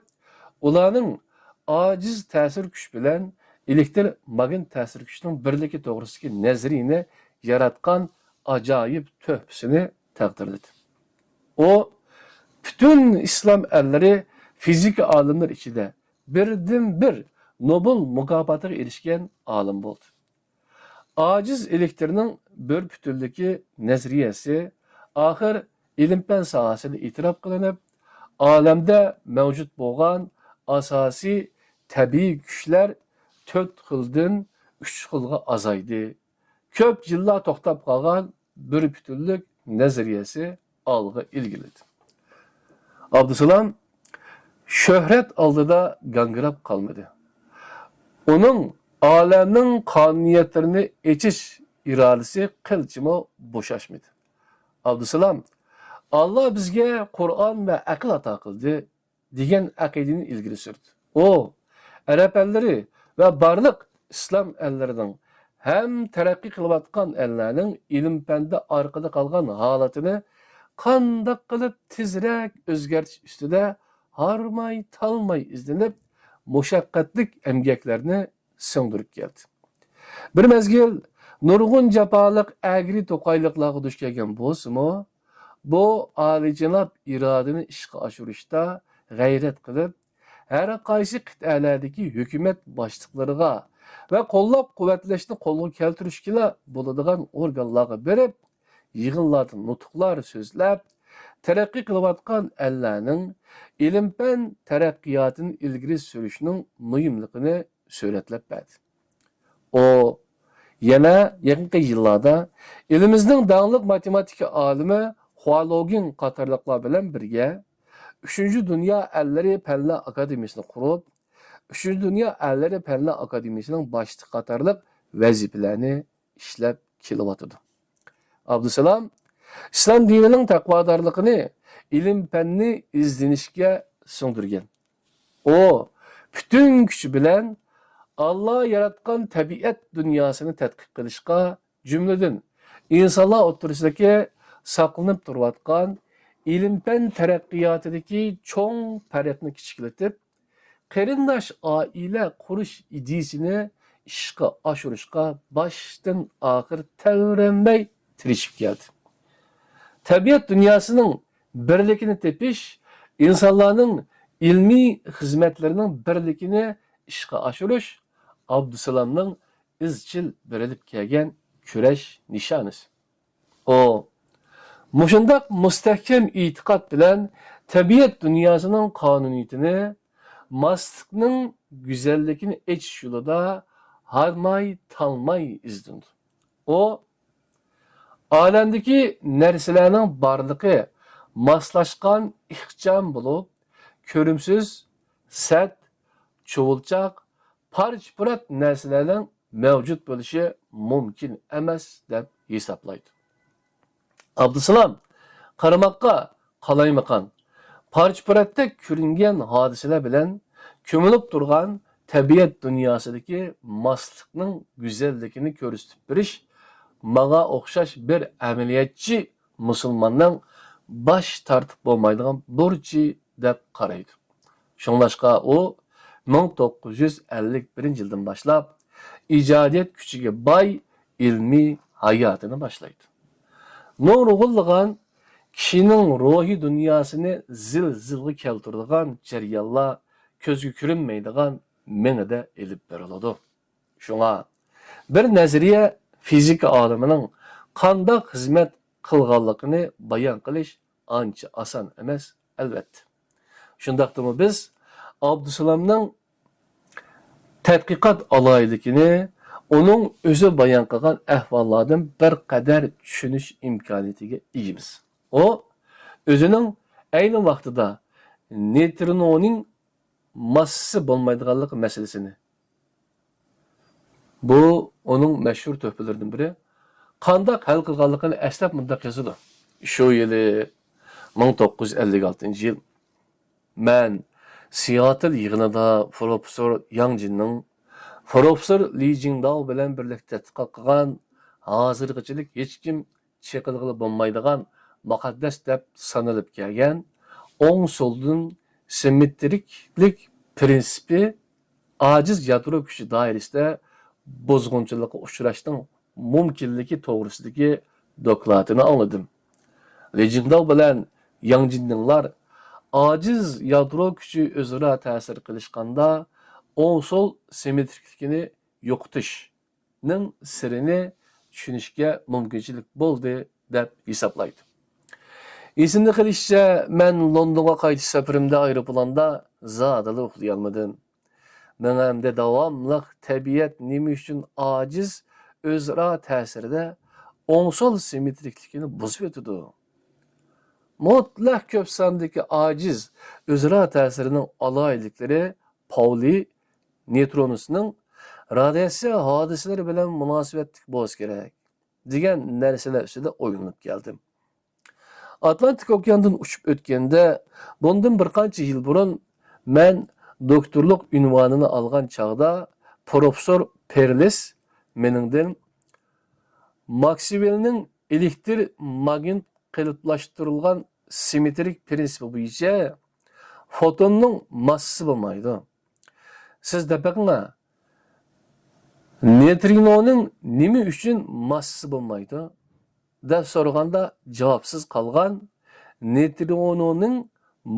ئۇلارنىڭ ئاجىز تەسىر كۈچ بىلەن ئېلېكتر ماگنىت تەسىر كۈچىنىڭ بىرلىكى توغرىسىدىكى نەزەرىيىنى ياراتقان ئاجايىپ تۆھپىسىنى تەقدىرلىدى. ئۇ پۈتۈن ئىسلام ئەللىرى فىزىكا ئالىملىرى ئىچىدە بىردىنبىر نوبېل مۇكاپاتىغا ئېرىشكەن ئالىم بولدى. ئاجىز ئېلېكترنىڭ بىر پۈتۈنلۈكى نەزەرىيەسى ئاخىر ئىلىم-پەن ساھەسىدە ئېتىراپ قىلىنىپ، ئالەمدە مەۋجۇت بولغان ئاساسىي تەبىئىي كۈچلەر تۆت خىلدىن ئۈچ خىلغا ئازايدى. كۆپ يىللار توختاپ قالغان بىر پۈتۈنلۈك نەزەرىيەسى ئالغا ئىلگىرىلىدى. ئابدۇسالام شۆھرەت ئالدىدا گاڭگىراپ قالمىدى. ئۇنىڭ ئالەمنىڭ قانۇنىيەتلىرىنى ئېچىش ئىرادىسى قىلچىمۇ بوشاشمىدى. ئابدۇسالام، «ئاللا بىزگە قۇرئان ۋە ئەقىل ئاتا قىلدى» دېگەن ئەقىدىنى ئىلگىرى سۈردى. ئۇ، ئەرەب ئەللىرى ۋە بارلىق ئىسلام ئەللىرىنىڭ ھەم تەرەققىي قىلىۋاتقان ئەللەرنىڭ ئىلىم-پەندە ئارقىدا قالغان ھالىتىنى قانداق قىلىپ تېزرەك ئۆزگەرتىش ئۈستىدە ھارماي-تالماي ئىزدىنىپ، مۇشەققەتلىك ئەمگەكلەرنى سىڭدۈرۈپ كەلدى. بىر مەزگىل نۇرغۇن جاپالىق ئەگرى-توقايلىقلارغا دۇچ كەلگەن بولسىمۇ، بۇ ئالىيجاناب ئىرادىنى ئىشقا ئاشۇرۇشتا غەيرەت قىلىپ، ھەر قايسى قىتئەلەردىكى ھۆكۈمەت باشلىقلىرىغا ۋە قوللاپ-قۇۋۋەتلەشنى قولغا كەلتۈرۈشكىلا بولىدىغان ئورگانلارغا بېرىپ، يىغىنلاردا نۇتۇقلار سۆزلەپ، تەرەققىي قىلىۋاتقان ئەللەرنىڭ ئىلىم-پەن تەرەققىياتىنى ئىلگىرى سۈرۈشنىڭ مۇھىملىقىنى سۈرەتلەپ بەردى. ئۇ يەنە يېقىنقى يىللاردا ئېلىمىزنىڭ داڭلىق ماتېماتىكا ئالىمى خۇالوگىڭ قاتارلىقلار بىلەن بىرگە ئۈچىنچى دۇنيا ئەللىرى پەنلەر ئاكادېمىيىسىنى قۇرۇپ، ئۈچىنچى دۇنيا ئەللىرى پەنلەر ئاكادېمىيىسىنىڭ باشلىقى قاتارلىق ۋەزىپىلەرنى ئىشلەپ كېلىۋاتىدۇ. ئابدۇسالام ئىسلام دىنىنىڭ تەقۋادارلىقىنى ئىلىم-پەننى ئىزدىنىشكە سىڭدۈرگەن. ئۇ پۈتۈن كۈچى بىلەن ئاللا ياراتقان تەبىئەت دۇنياسىنى تەتقىق قىلىشقا، جۈملىدىن ئىنسانلار ئوتتۇرىسىدىكى ساقلىنىپ تۇرۇۋاتقان ئىلىم-پەن تەرەققىياتىدىكى چوڭ پەرقنى كىچىكلىتىپ، قېرىنداش ئائىلە قۇرۇش ئىدىيىسىنى ئىشقا ئاشۇرۇشقا باشتىن ئاخىر تەۋرەنمەي تىرىشىپ كەلدى. تەبىئەت دۇنياسىنىڭ بىرلىكىنى تېپىش، ئىنسانلارنىڭ ئىلمىي خىزمەتلىرىنىڭ بىرلىكىنى ئىشقا ئاشۇرۇش ئابدۇسالامنىڭ ئىزچىل بېرىلىپ كەلگەن كۈرەش نىشانىسى. ئۇ مۇشۇنداق مۇستەھكەم ئېتىقاد بىلەن تەبىئەت دۇنياسىنىڭ قانۇنىيىتىنى، ماسلىقنىڭ گۈزەللىكىنى ئېچىش يولىدا ھارماي-تالماي ئىزدىنىدۇ. ئۇ ئالەمدىكى نەرسىلەرنىڭ بارلىقى ماسلاشقان ئىخچام بولۇپ، كۆرۈمسىز، سەت، چۇۋۇلچاق، پارچە-پۇرات نەرسىلەرنىڭ مەۋجۇت بولۇشى مۇمكىن ئەمەس، دەپ ھېسابلايدۇ. ئابدۇسالام قارىماققا قالايمىقان، پارچە-پۇراتتەك كۆرۈنگەن ھادىسىلەر بىلەن كۆمۈلۈپ تۇرغان تەبىئەت دۇنياسىدىكى ماسلىقنىڭ گۈزەللىكىنى كۆرسىتىپ بېرىش ماڭا ئوخشاش بىر ئەمەلىيەتچى مۇسۇلماننىڭ باش تارتىپ بولمايدىغان بۇرچى، دەپ قارايدۇ. شۇڭلاشقا ئۇ مىڭ توققۇز يۈز ئەللىك بىرىنچى يىلدىن باشلاپ ئىجادىيەت كۈچىگە باي ئىلمىي ھاياتىنى باشلايدۇ. نۇرغۇنلىغان كىشىنىڭ روھىي دۇنياسىنى زىلزىلىگە كەلتۈرىدىغان جەريانلار كۆزگە كۆرۈنمەيدىغان مېڭىدە ئېلىپ بېرىلىدۇ. شۇڭا بىر نەزەرىيە فىزىكا ئالىمىنىڭ قانداق خىزمەت قىلغانلىقىنى بايان قىلىش ئانچە ئاسان ئەمەس، ئەلۋەتتە. شۇنداقتىمۇ بىز ئابدۇسالامنىڭ تەتقىقات ئالاھىدىلىكىنى ئۇنىڭ ئۆزى بايان قىلغان ئەھۋاللاردىن بىر قەدەر چۈشىنىش ئىمكانىيىتىگە ئىگىمىز. ئۇ ئۆزىنىڭ ئەينى ۋاقتىدا نېيترىنونىڭ ماسسىسى بولمايدىغانلىقى مەسىلىسىنى، بۇ ئۇنىڭ مەشھۇر تۆھپىلىرىدىن بىرى، قانداق ھەل قىلغانلىقىنى ئەسلەپ مۇنداق يازىدۇ: شۇ يىلى، مىڭ توققۇز يۈز ئەللىك ئالتىنچى يىل، مەن سىئاتل يىغىنىدا پروفېسسور ياڭ جىننىڭ پروفېسسور لى جىڭداۋ بىلەن بىرلىكتە تەتقىقات قىلغان، ھازىرغىچىلىك ھېچكىم چېقىلغىلى بولمايدىغان مۇقەددەس دەپ سانىلىپ كەلگەن ئوڭ سولدىن سىممېترىكلىك پىرىنسىپى ئاجىز يادرو كۈچى دائىرىسىدە بۇزغۇنچىلىققا ئۇچراشنىڭ مۇمكىنلىكى توغرىسىدىكى دوكلاتىنى ئاڭلىدىم. لى جىڭداۋ بىلەن ياڭ جىننىڭلار ئاجىز يادرو كۈچى ئۆزئارا تەسىر قىلىشقاندا ئوڭ سول سىممېترىكلىكىنى يوقىتىشنىڭ سىرىنى چۈشىنىشكە مۇمكىنچىلىك بولدى، دەپ ھېسابلايدۇ. ئېسىمدە قېلىشىچە، مەن لوندونغا قايتىش سەپىرىمدە ئايروپىلاندا زادىلا ئۇخلىيالمىدىم. مېڭەمدە داۋاملىق تەبىئەت نېمە ئۈچۈن ئاجىز ئۆزئارا تەسىرىدە ئوڭ سول سىممېترىكلىكىنى بۇزۇۋېتىدۇ؟ مۇتلەق كۆپ ساندىكى ئاجىز ئۆزئارا تەسىرىنىڭ ئالاھىدىلىكلىرى پاۋلى نېيترونىسىنىڭ رادىياتسىيە ھادىسىلىرى بىلەن مۇناسىۋەتلىك بولسا كېرەك، دېگەن نەرسىلەر ئۈستىدە ئويلىنىپ كەلدىم. ئاتلانتىك ئوكياندىن ئۇچۇپ ئۆتكەندە، بۇندىن بىر قانچە يىل بۇرۇن مەن دوكتورلۇق ئۇنۋانىنى ئالغان چاغدا پروفېسسور پېرلىس مېنىڭدىن ماكسۋېلنىڭ ئېلېكتر ماگنىت قېلىپلاشتۇرۇلغان سىممېترىك پىرىنسىپى بويىچە فوتوننىڭ ماسسىسى بولمايدۇ. سىز دەپ بېقىڭا، نېيترىنونىڭ نېمە ئۈچۈن ماسسىسى بولمايدۇ؟ دەپ سورىغاندا جاۋابسىز قالغان نېيترىنونىڭ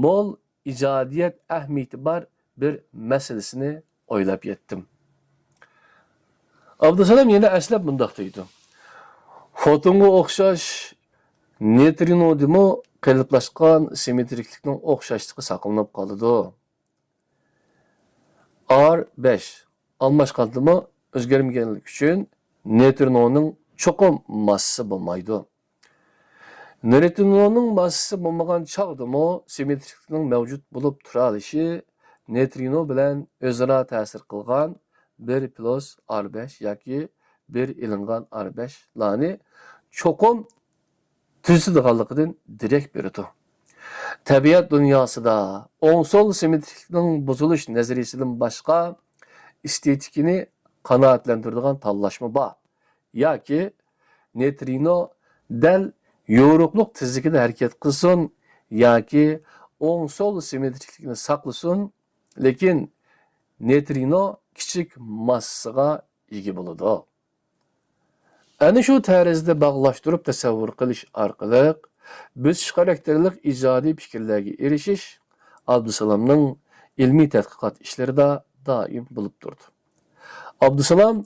مول ئىجادىيەت ئەھمىيىتى بار بىر مەسىلىسىنى ئويلاپ يەتتىم. ئابدۇسالام يەنە ئەسلەپ مۇنداق دەيدۇ: فوتونغا ئوخشاش نېيترىنودىمۇ قېلىپلاشقان سىممېترىكلىكنىڭ ئوخشاشلىقى ساقلىنىپ قالىدۇ. ئار بەش ئالماشقاندىمۇ ئۆزگەرمىگەنلىكى ئۈچۈن نېيترىنونىڭ چوقۇم ماسسىسى بولمايدۇ. نېيترىنونىڭ ماسسىسى بولمىغان چاغدىمۇ سىممېترىكلىكنىڭ مەۋجۇت بولۇپ تۇرالىشى نېيترىنو بىلەن ئۆزئارا تەسىر قىلغان بىر پلۇس ئار بەش ياكى بىر ئېلىنغان ئار بەشلارنى چوقۇم تۈزىتىدىغانلىقىدىن دېرەك بېرىدۇ. تەبىئەت دۇنياسىدا ئوڭ سول سىممېترىكلىكنىڭ بۇزۇلۇش نەزەرىيىسىدىن باشقا ئېستېتىكىنى قانائەتلەندۈرىدىغان تاللاشمۇ بار. ياكى نېيترىنو دەل يورۇقلۇق تېزلىكىدە ھەرىكەت قىلسۇن ياكى ئوڭ سول سىممېترىكلىكنى ساقلىسۇن، لېكىن نېيترىنو كىچىك ماسسىغا ئىگە بولىدۇ. ئەنە شۇ تەرزدە باغلاشتۇرۇپ تەسەۋۋۇر قىلىش ئارقىلىق بۆسۈش خاراكتېرلىك ئىجادىي پىكىرلەرگە ئېرىشىش ئابدۇسالامنىڭ ئىلمىي تەتقىقات ئىشلىرىدا دائىم بولۇپ تۇرىدۇ. ئابدۇسالام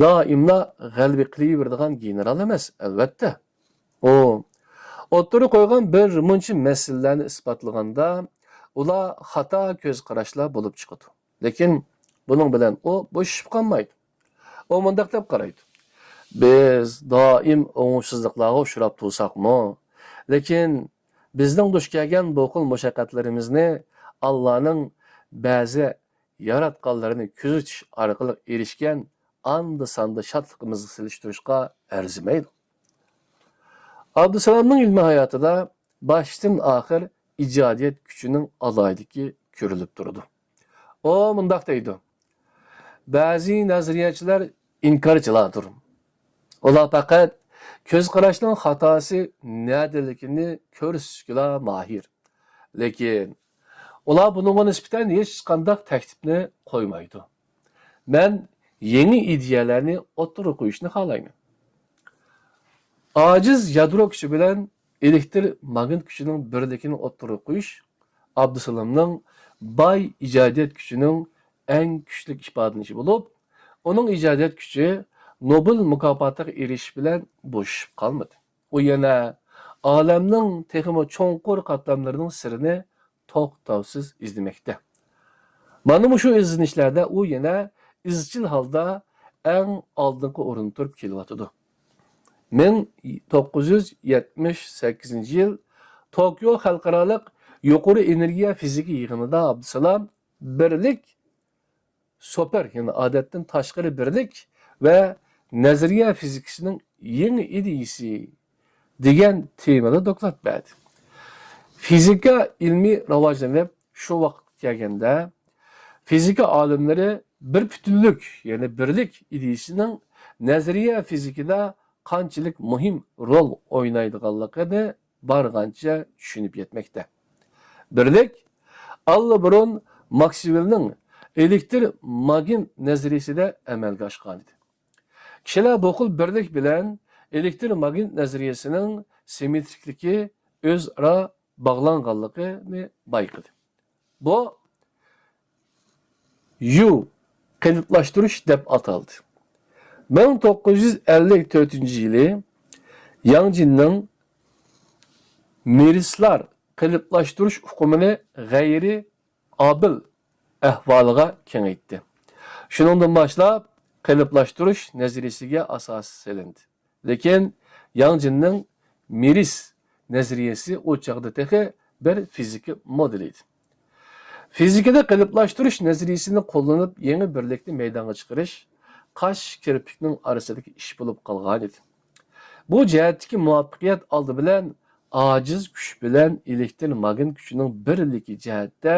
دائىملا غەلىبە قىلىۋېرىدىغان گېنېرال ئەمەس، ئەلۋەتتە. ئۇ ئوتتۇرىغا قويغان بىر مۇنچە مەسىلىلەرنى ئىسپاتلىغاندا، ئۇلار خاتا كۆز قاراشلار بولۇپ چىقىدۇ. لېكىن بۇنىڭ بىلەن ئۇ بوشىشىپ قالمايدۇ. ئۇ مۇنداق دەپ قارايدۇ: بىز دائىم ئوڭۇشسىزلىقلارغا ئۇچراپ تۇرساقمۇ، لېكىن بىزنىڭ دۇچ كەلگەن بۇ خىل مۇشەققەتلىرىمىزنى ئاللانىڭ بەزى ياراتقانلىرىنى كۆزىتىش ئارقىلىق ئېرىشكەن ئاندا-ساندا شادلىقىمىزغا سېلىشتۇرۇشقا ئەرزىمەيدۇ. ئابدۇسالامنىڭ ئىلمىي ھاياتىدا باشتىن ئاخىر ئىجادىيەت كۈچىنىڭ ئالاھىدىلىكى كۆرۈلۈپ تۇرىدۇ. ئۇ مۇنداق دەيدۇ: بەزى نەزەرىيەچىلەر ئىنكارچىلاردۇر. ئۇلار پەقەت كۆز قاراشنىڭ خاتاسى نەدىلىكىنى كۆرسىتىشكىلا ماھىر. لېكىن ئۇلار بۇنىڭغا نىسبەتەن ھېچقانداق تەكلىپنى قويمايدۇ. مەن يېڭى ئىدىيەلەرنى ئوتتۇرىغا قويۇشنى خالايمەن. ئاجىز يادرو كۈچى بىلەن ئېلېكتر ماگنىت كۈچىنىڭ بىرلىكىنى ئوتتۇرىغا قويۇش ئابدۇسالامنىڭ باي ئىجادىيەت كۈچىنىڭ ئەڭ كۈچلۈك ئىپادىلىنىشى بولۇپ، ئۇنىڭ ئىجادىيەت كۈچى نوبېل مۇكاپاتىغا ئېرىشىش بىلەن بوشىشىپ قالمىدى. ئۇ يەنە ئالەمنىڭ تېخىمۇ چوڭقۇر قاتلاملىرىنىڭ سىرىنى توختاۋسىز ئىزدىمەكتە. مانا مۇشۇ ئىزدىنىشلەردە ئۇ يەنە ئىزچىل ھالدا ئەڭ ئالدىنقى ئورۇندا تۇرۇپ كېلىۋاتىدۇ. مىڭ توققۇز يۈز يەتمىش سەككىزىنچى يىل توكيو خەلقئارالىق يۇقىرى ئېنېرگىيە فىزىكا يىغىنىدا ئابدۇسالام بىرلىك سۇپېر، يەنى ئادەتتىن تاشقىرى بىرلىك ۋە نەزەرىيە فىزىكىسىنىڭ يېڭى ئىدىيىسى دېگەن تېمىدا دوكلات بەردى. فىزىكا ئىلمى راۋاجلىنىپ، شۇ ۋاقىتقا كەلگەندە، فىزىكا ئالىملىرى بىر پۈتۈنلۈك، يەنى بىرلىك ئىدىيىسىنىڭ نەزەرىيە فىزىكىدا قانچىلىك مۇھىم رول ئوينايدىغانلىقىنى بارغانچە چۈشىنىپ يەتمەكتە. بىرلىك ئاللىبۇرۇن ماكسۋېلنىڭ ئېلېكتر ماگنىت نەزەرىيىسىدە ئەمەلگە ئاشقانىدى. كىشىلەر بۇ خىل بىرلىك بىلەن ئېلېكتر ماگنىت نەزەرىيىسىنىڭ سىممېترىكلىكى ئۆزئارا باغلانغانلىقىنى بايقىدى. بۇ يۇ قېلىپلاشتۇرۇش دەپ ئاتالدى. مىڭ توققۇز يۈز ئەللىك تۆتىنچى يىلى ياڭ جىننىڭ مىرىسلار قېلىپلاشتۇرۇش ئۇقۇمىنى غەيرىي ئابىل ئەھۋالىغا كېڭەيتتى. شۇنىڭدىن باشلاپ، قېلىپلاشتۇرۇش نەزەرىيىسىگە ئاساس سېلىندى. لېكىن ياڭ جىننىڭ مىرىس نەزەرىيىسى ئۇ چاغدا تېخى بىر فىزىكا مودېلى ئىدى. فىزىكىدا قېلىپلاشتۇرۇش نەزەرىيىسىنى قوللىنىپ يېڭى بىرلىكنى مەيدانغا چىقىرىش قاش كىرپىكنىڭ ئارىسىدىكى ئىش بولۇپ قالغانىدى. بۇ جەھەتتىكى مۇۋەپپەقىيەت ئالدى بىلەن ئاجىز كۈچ بىلەن ئېلېكتر ماگنىت كۈچىنىڭ بىرلىكى جەھەتتە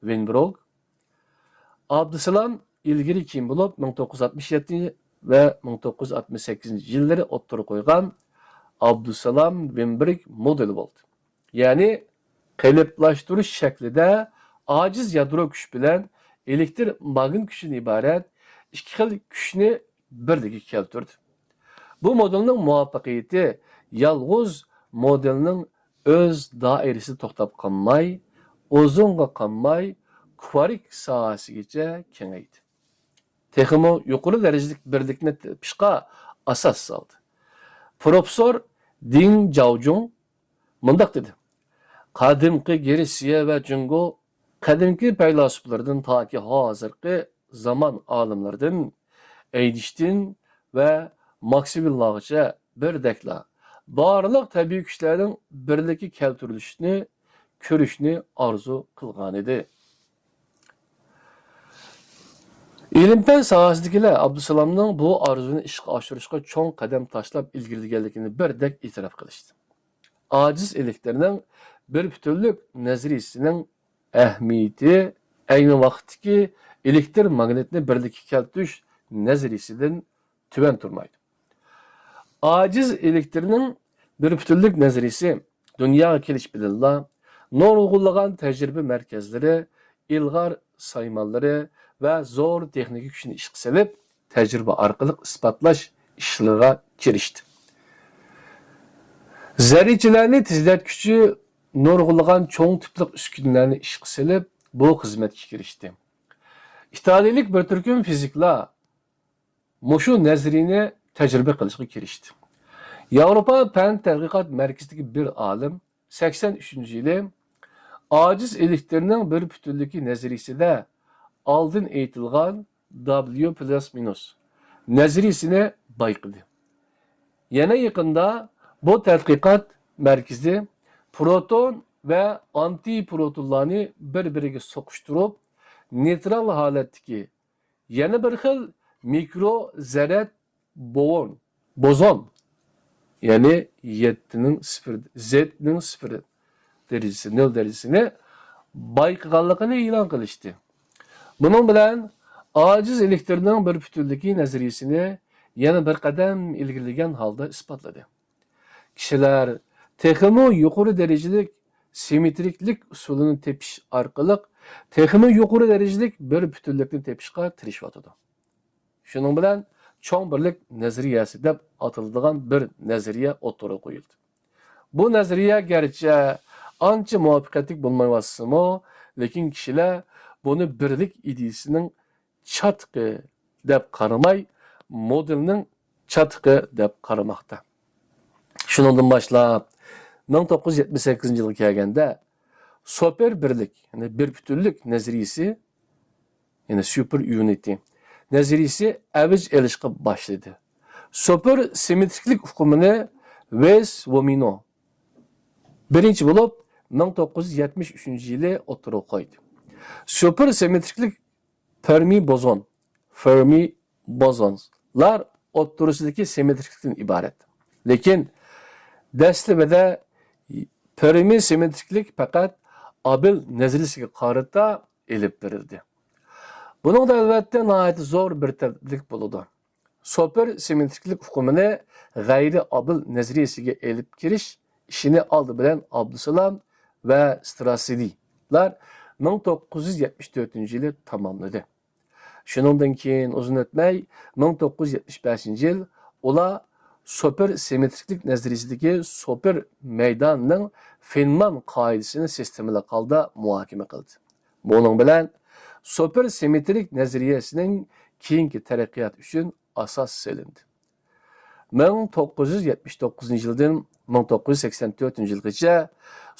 ۋېنبروگ، ئابدۇسالام ئىلگىرى كېيىن بولۇپ، مىڭ توققۇز يۈز ئاتمىش يەتتىنچى ۋە مىڭ توققۇز يۈز ئاتمىش سەككىزىنچى يىللىرى ئوتتۇرىغا قويغان ئابدۇسالام ۋېنبرگ مودېلى بولدى. يەنى قېلىپلاشتۇرۇش شەكلىدە ئاجىز يادرو كۈچ بىلەن ئېلېكتر ماگنىت كۈچىدىن ئىبارەت ئىككى خىل كۈچنى بىرلىككە كەلتۈردى. بۇ مودېلنىڭ مۇۋەپپەقىيىتى يالغۇز مودېلنىڭ ئۆز دائىرىسىدە توختاپ قالماي، ئۇزۇنغا قالماي كۋارك ساھەسىگىچە كېڭەيدى. تېخىمۇ يۇقىرى دەرىجىلىك بىرلىكنى تېپىشقا ئاساس سالدى. پروفېسسور دىڭ جاۋجۇڭ مۇنداق دېدى: قەدىمكى گرېتسىيە ۋە جۇڭگو قەدىمكى پەيلاسوپلىرىدىن تاكى ھازىرقى زامان ئالىملىرىدىن، ئەينشتىين ۋە ماكسۋېللارغىچە بىردەكلا بارلىق تەبىئىي كۈچلەرنىڭ بىرلىككە كەلتۈرۈلۈشىنى كۆرۈشنى ئارزۇ قىلغانىدى. ئىلىم-پەن ساھەسىدىكىلەر ئابدۇسالامنىڭ بۇ ئارزۇنى ئىشقا ئاشۇرۇشقا چوڭ قەدەم تاشلاپ ئىلگىرىلىگەنلىكىنى بىردەك ئېتىراپ قىلىشتى. ئاجىز ئېلېكتىرنىڭ بىر پۈتۈنلۈك نەزەرىيىسىنىڭ ئەھمىيىتى ئەينى ۋاقىتتىكى ئېلېكتر ماگنىتنى بىرلىككە كەلتۈرۈش نەزەرىيىسىدىن تۆۋەن تۇرمايدۇ. ئاجىز ئېلېكترنىڭ بىر پۈتۈنلۈك نەزەرىيىسى دۇنياغا كېلىش بىلەنلا نۇرغۇنلىغان تەجرىبە مەركەزلىرى، ئىلغار سايمانلىرى ۋە زور تېخنىكا كۈچىنى ئىشقا سېلىپ، تەجرىبە ئارقىلىق ئىسپاتلاش ئىشلىرىغا كىرىشتى. زەررىچىلەرنى تېزلەتكۈچى نۇرغۇنلىغان چوڭ تىپلىق ئۈسكۈنىلەرنى ئىشقا سېلىپ، بۇ خىزمەتكە كىرىشتى. ئىتالىيىلىك بىر تۈركۈم فىزىكلار مۇشۇ نەزەرىيىنى تەجرىبە قىلىشقا كىرىشتى. ياۋروپا پەن تەتقىقات مەركىزىدىكى بىر ئالىم سەكسەن ئۈچىنچى يىلى ئاجىز ئېلېكترنىڭ بىر پۈتۈنلۈكى نەزەرىيىسىدە ئالدىن ئېيتىلغان دابليۇ پلۇس مىنۇس نەزەرىيىسىنى بايقىدى. يەنە يېقىندا بۇ تەتقىقات مەركىزى پروتون ۋە ئانتىپروتونلارنى بىر-بىرىگە سوقۇشتۇرۇپ، نېيترال ھالەتتىكى يەنە بىر خىل مىكرو زەرەت بوۋون، بوزون، يەنى يەتتىنىڭ سىفىر، زېتنىڭ سىفىر دەرىجىسى، نۆل دەرىجىسىنى بايقىغانلىقىنى ئېلان قىلىشتى. بۇنىڭ بىلەن ئاجىز ئېلېكترنىڭ بىر پۈتۈنلۈكى نەزەرىيىسىنى يەنە بىر قەدەم ئىلگىرىلىگەن ھالدا ئىسپاتلىدى. كىشىلەر تېخىمۇ يۇقىرى دەرىجىلىك سىممېترىكلىك ئۇسۇلىنى تېپىش ئارقىلىق تېخىمۇ يۇقىرى دەرىجىلىك بىر پۈتۈنلۈكنى تېپىشقا تىرىشىۋاتىدۇ. شۇنىڭ بىلەن چوڭ بىرلىك نەزەرىيەسى دەپ ئاتىلىدىغان بىر نەزەرىيە ئوتتۇرىغا قويۇلدى. بۇ نەزەرىيە گەرچە ئانچە مۇۋەپپەقىيەتلىك بولمايۋاتسىمۇ، لېكىن كىشىلەر بۇنى بىرلىك ئىدىيىسىنىڭ چاتىقى دەپ قارىماي، مودېلنىڭ چاتىقى دەپ قارىماقتا. شۇنىڭدىن باشلاپ، مىڭ توققۇز يۈز يەتمىش سەككىزىنچى يىلغا كەلگەندە، سوپېر بىرلىك، يەنى بىر پۈتۈنلۈك نەزەرىيىسى، يەنى سۇپېر يۇنىتى نەزەرىيىسى ئەۋج ئېلىشقا باشلىدى. سوپېر سىممېترىكلىك ئۇقۇمىنى ۋېس ۋومىنو بىرىنچى بولۇپ، مىڭ توققۇز يۈز يەتمىش ئۈچىنچى يىلى ئوتتۇرىغا قويدى. سۇپېر سىممېترىكلىك پېرمى بوزون، فېرمى بوزونلار ئوتتۇرىسىدىكى سىممېترىكلىكتىن ئىبارەت. لېكىن دەسلىپىدە پېرمى سىممېترىكلىك پەقەت ئابېل نەزەرىيىسىگە قارىتا ئېلىپ بېرىلدى. بۇنىڭدا ئەلۋەتتە ناھايىتى زور بىر تەرەپلىك بولىدۇ. سوپېر سىممېترىكلىق ئۇقۇمىنى غەيرىي ئابىل نەزەرىيەسىگە ئېلىپ كىرىش ئىشىنى ئالدى بىلەن ئابدۇسالام ۋە ستراسىدىلار مىڭ توققۇز يۈز يەتمىش تۆتىنچى يىلى تاماملىدى. شۇنىڭدىن كېيىن ئۇزۇن ئۆتمەي، مىڭ توققۇز يۈز يەتمىش بەشىنچى يىل ئۇلار سوپېر سىممېترىكلىك نەزەرىيىسىدىكى سوپېر مەيدانىنىڭ فېنمان قائىدىسىنى سىستېمىلىق ھالدا مۇھاكىمە قىلدى. بۇنىڭ بىلەن سوپېر سىممېترىك نەزەرىيەسىنىڭ كېيىنكى تەرەققىياتى ئۈچۈن ئاساس سېلىندى. مىڭ توققۇز يۈز يەتمىش توققۇزىنچى يىلدىن مىڭ توققۇز يۈز سەكسەن تۆتىنچى يىلغىچە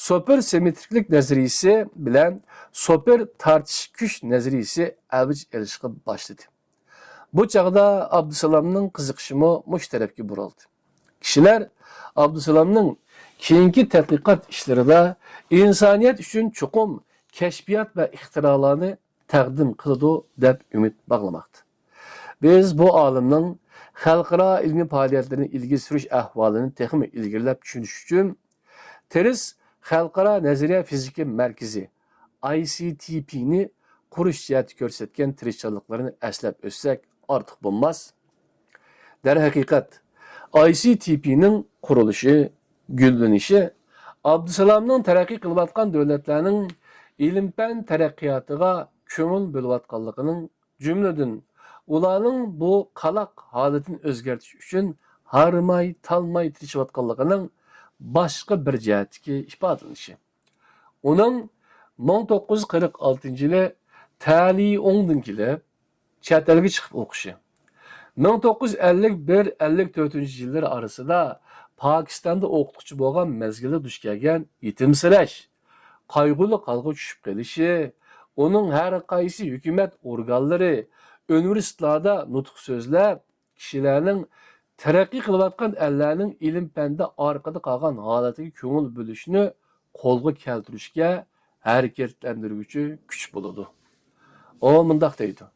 سوپېر سىممېترىكلىك نەزەرىيىسى بىلەن سوپېر تارتىش كۈچ نەزەرىيىسى ئەۋج ئېلىشقا باشلىدى. بۇ چاغدا ئابدۇسالامنىڭ قىزىقىشىمۇ مۇشۇ تەرەپكە بۇرۇلدى. كىشىلەر ئابدۇسالامنىڭ كېيىنكى تەتقىقات ئىشلىرىدا ئىنسانىيەت ئۈچۈن چوقۇم كەشپىيات ۋە ئىختىرالارنى تەقدىم قىلىدۇ دەپ ئۈمىد باغلىماقتا. بىز بۇ ئالىمنىڭ خەلقئارا ئىلمىي پائالىيەتلىرىنى ئىلگىرى سۈرۈش ئەھۋالىنى تېخىمۇ ئىلگىرىلەپ چۈشىنىش ئۈچۈن، تېرىس خەلقئارا نەزەرىيە فىزىكا مەركىزى، ئاي سى تى پى نى قۇرۇش جەھەتتە كۆرسەتكەن تىرىشچانلىقلىرىنى ئەسلەپ ئۆتسەك ئارتۇق بولماس. دەرھەقىقەت، ئاي سى تى پى نىڭ قۇرۇلۇشى، گۈللىنىشى ئابدۇسالامنىڭ تەرەققىي قىلىۋاتقان دۆلەتلەرنىڭ ئىلىم-پەن تەرەققىياتىغا كۆڭۈل بۆلۈۋاتقانلىقىنىڭ، جۈملىدىن ئۇلارنىڭ بۇ قالاق ھالىتىنى ئۆزگەرتىش ئۈچۈن ھارماي-تالماي تىرىشىۋاتقانلىقىنىڭ باشقا بىر جەھەتتىكى ئىپادىلىنىشى. ئۇنىڭ مىڭ توققۇز يۈز قىرىق ئالتىنچى يىلى تەلىئوڭدىن كېلىپ، چەت ئەلگە چىقىپ ئوقۇشى، مىڭ توققۇز يۈز ئەللىك بىر ئەللىك تۆتىنچى يىللىرى ئارىسىدا پاكىستاندا ئوقۇتقۇچى بولغان مەزگىلدە دۇچ كەلگەن يېتىمسىرەش، قايغۇلۇق ھالغا چۈشۈپ قېلىشى، ئۇنىڭ ھەر قايسى ھۆكۈمەت ئورگانلىرى، ئۇنىۋېرسىتېتلاردا نۇتۇق سۆزلەپ، كىشىلەرنىڭ تەرەققىي قىلىۋاتقان ئەللەرنىڭ ئىلىم-پەندە ئارقىدا قالغان ھالىتىگە كۆڭۈل بۆلۈشىنى قولغا كەلتۈرۈشكە ھەرىكەتلەندۈرگۈچى كۈچ بولىدۇ. ئۇ مۇنداق دەيدۇ: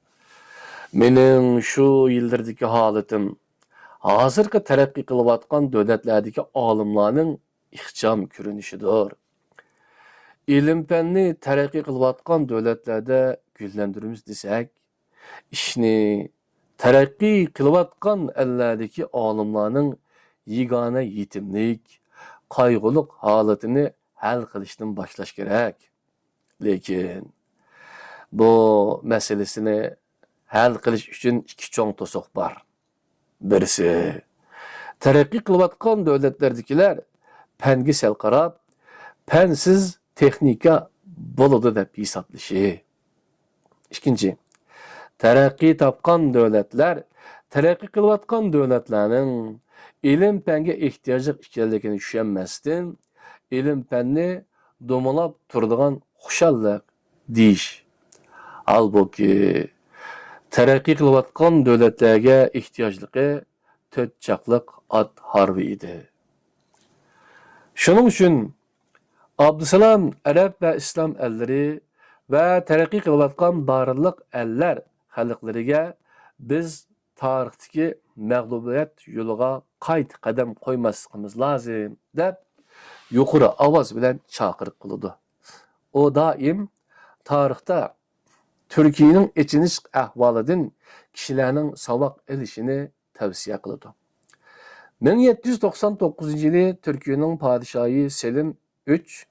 مېنىڭ شۇ يىللىرىدىكى ھالىتىم ھازىرقى تەرەققىي قىلىۋاتقان دۆلەتلەردىكى ئالىملارنىڭ ئىخچام كۆرۈنۈشىدۇر. ئىلىم-پەننى تەرەققىي قىلىۋاتقان دۆلەتلەردە گۈللەندۈرىمىز دېسەك، ئىشنى تەرەققىي قىلىۋاتقان ئەللەردىكى ئالىملارنىڭ يېگانە يېتىملىك، قايغۇلۇق ھالىتىنى ھەل قىلىشتىن باشلاش كېرەك. لېكىن بۇ مەسىلىسىنى ھەل قىلىش ئۈچۈن ئىككى چوڭ توسۇق بار. بىرسى، تەرەققىي قىلىۋاتقان دۆلەتلەردىكىلەر پەنگە سەل قاراپ، پەنسىز تېخنىكا بولىدۇ دەپ ھېسابلىشى. ئىككىنچى، تەرەققىي تاپقان دۆلەتلەر تەرەققىي قىلىۋاتقان دۆلەتلەرنىڭ ئىلىم-پەنگە ئېھتىياجلىق ئىكەنلىكىنى چۈشەنمەستىن، ئىلىم-پەننى دومىلاپ تۇرىدىغان خۇشاللىق دېيىش. ھالبۇكى، تەرەققىي قىلىۋاتقان دۆلەتلەرگە ئېھتىياجلىقى تۆت چاقلىق ئات ھارۋا ئىدى. شۇنىڭ ئۈچۈن ئابدۇسالام ئەرەب ۋە ئىسلام ئەللىرى ۋە تەرەققىي قىلىۋاتقان بارلىق ئەللەر خەلقلىرىگە بىز تارىختىكى مەغلۇبىيەت يولىغا قايتا قەدەم قويماسلىقىمىز لازىم، دەپ يۇقىرى ئاۋاز بىلەن چاقىرىق قىلىدۇ. ئۇ دائىم تارىختا تۈركىيەنىڭ ئېچىنىش ئەھۋالىدىن كىشىلەرنىڭ ساۋاق ئېلىشىنى تەۋسىيە قىلىدۇ. مىڭ يەتتە يۈز توقسان توققۇزىنچى يىلى تۈركىيەنىڭ پادىشاھى سېلىم ئۈچ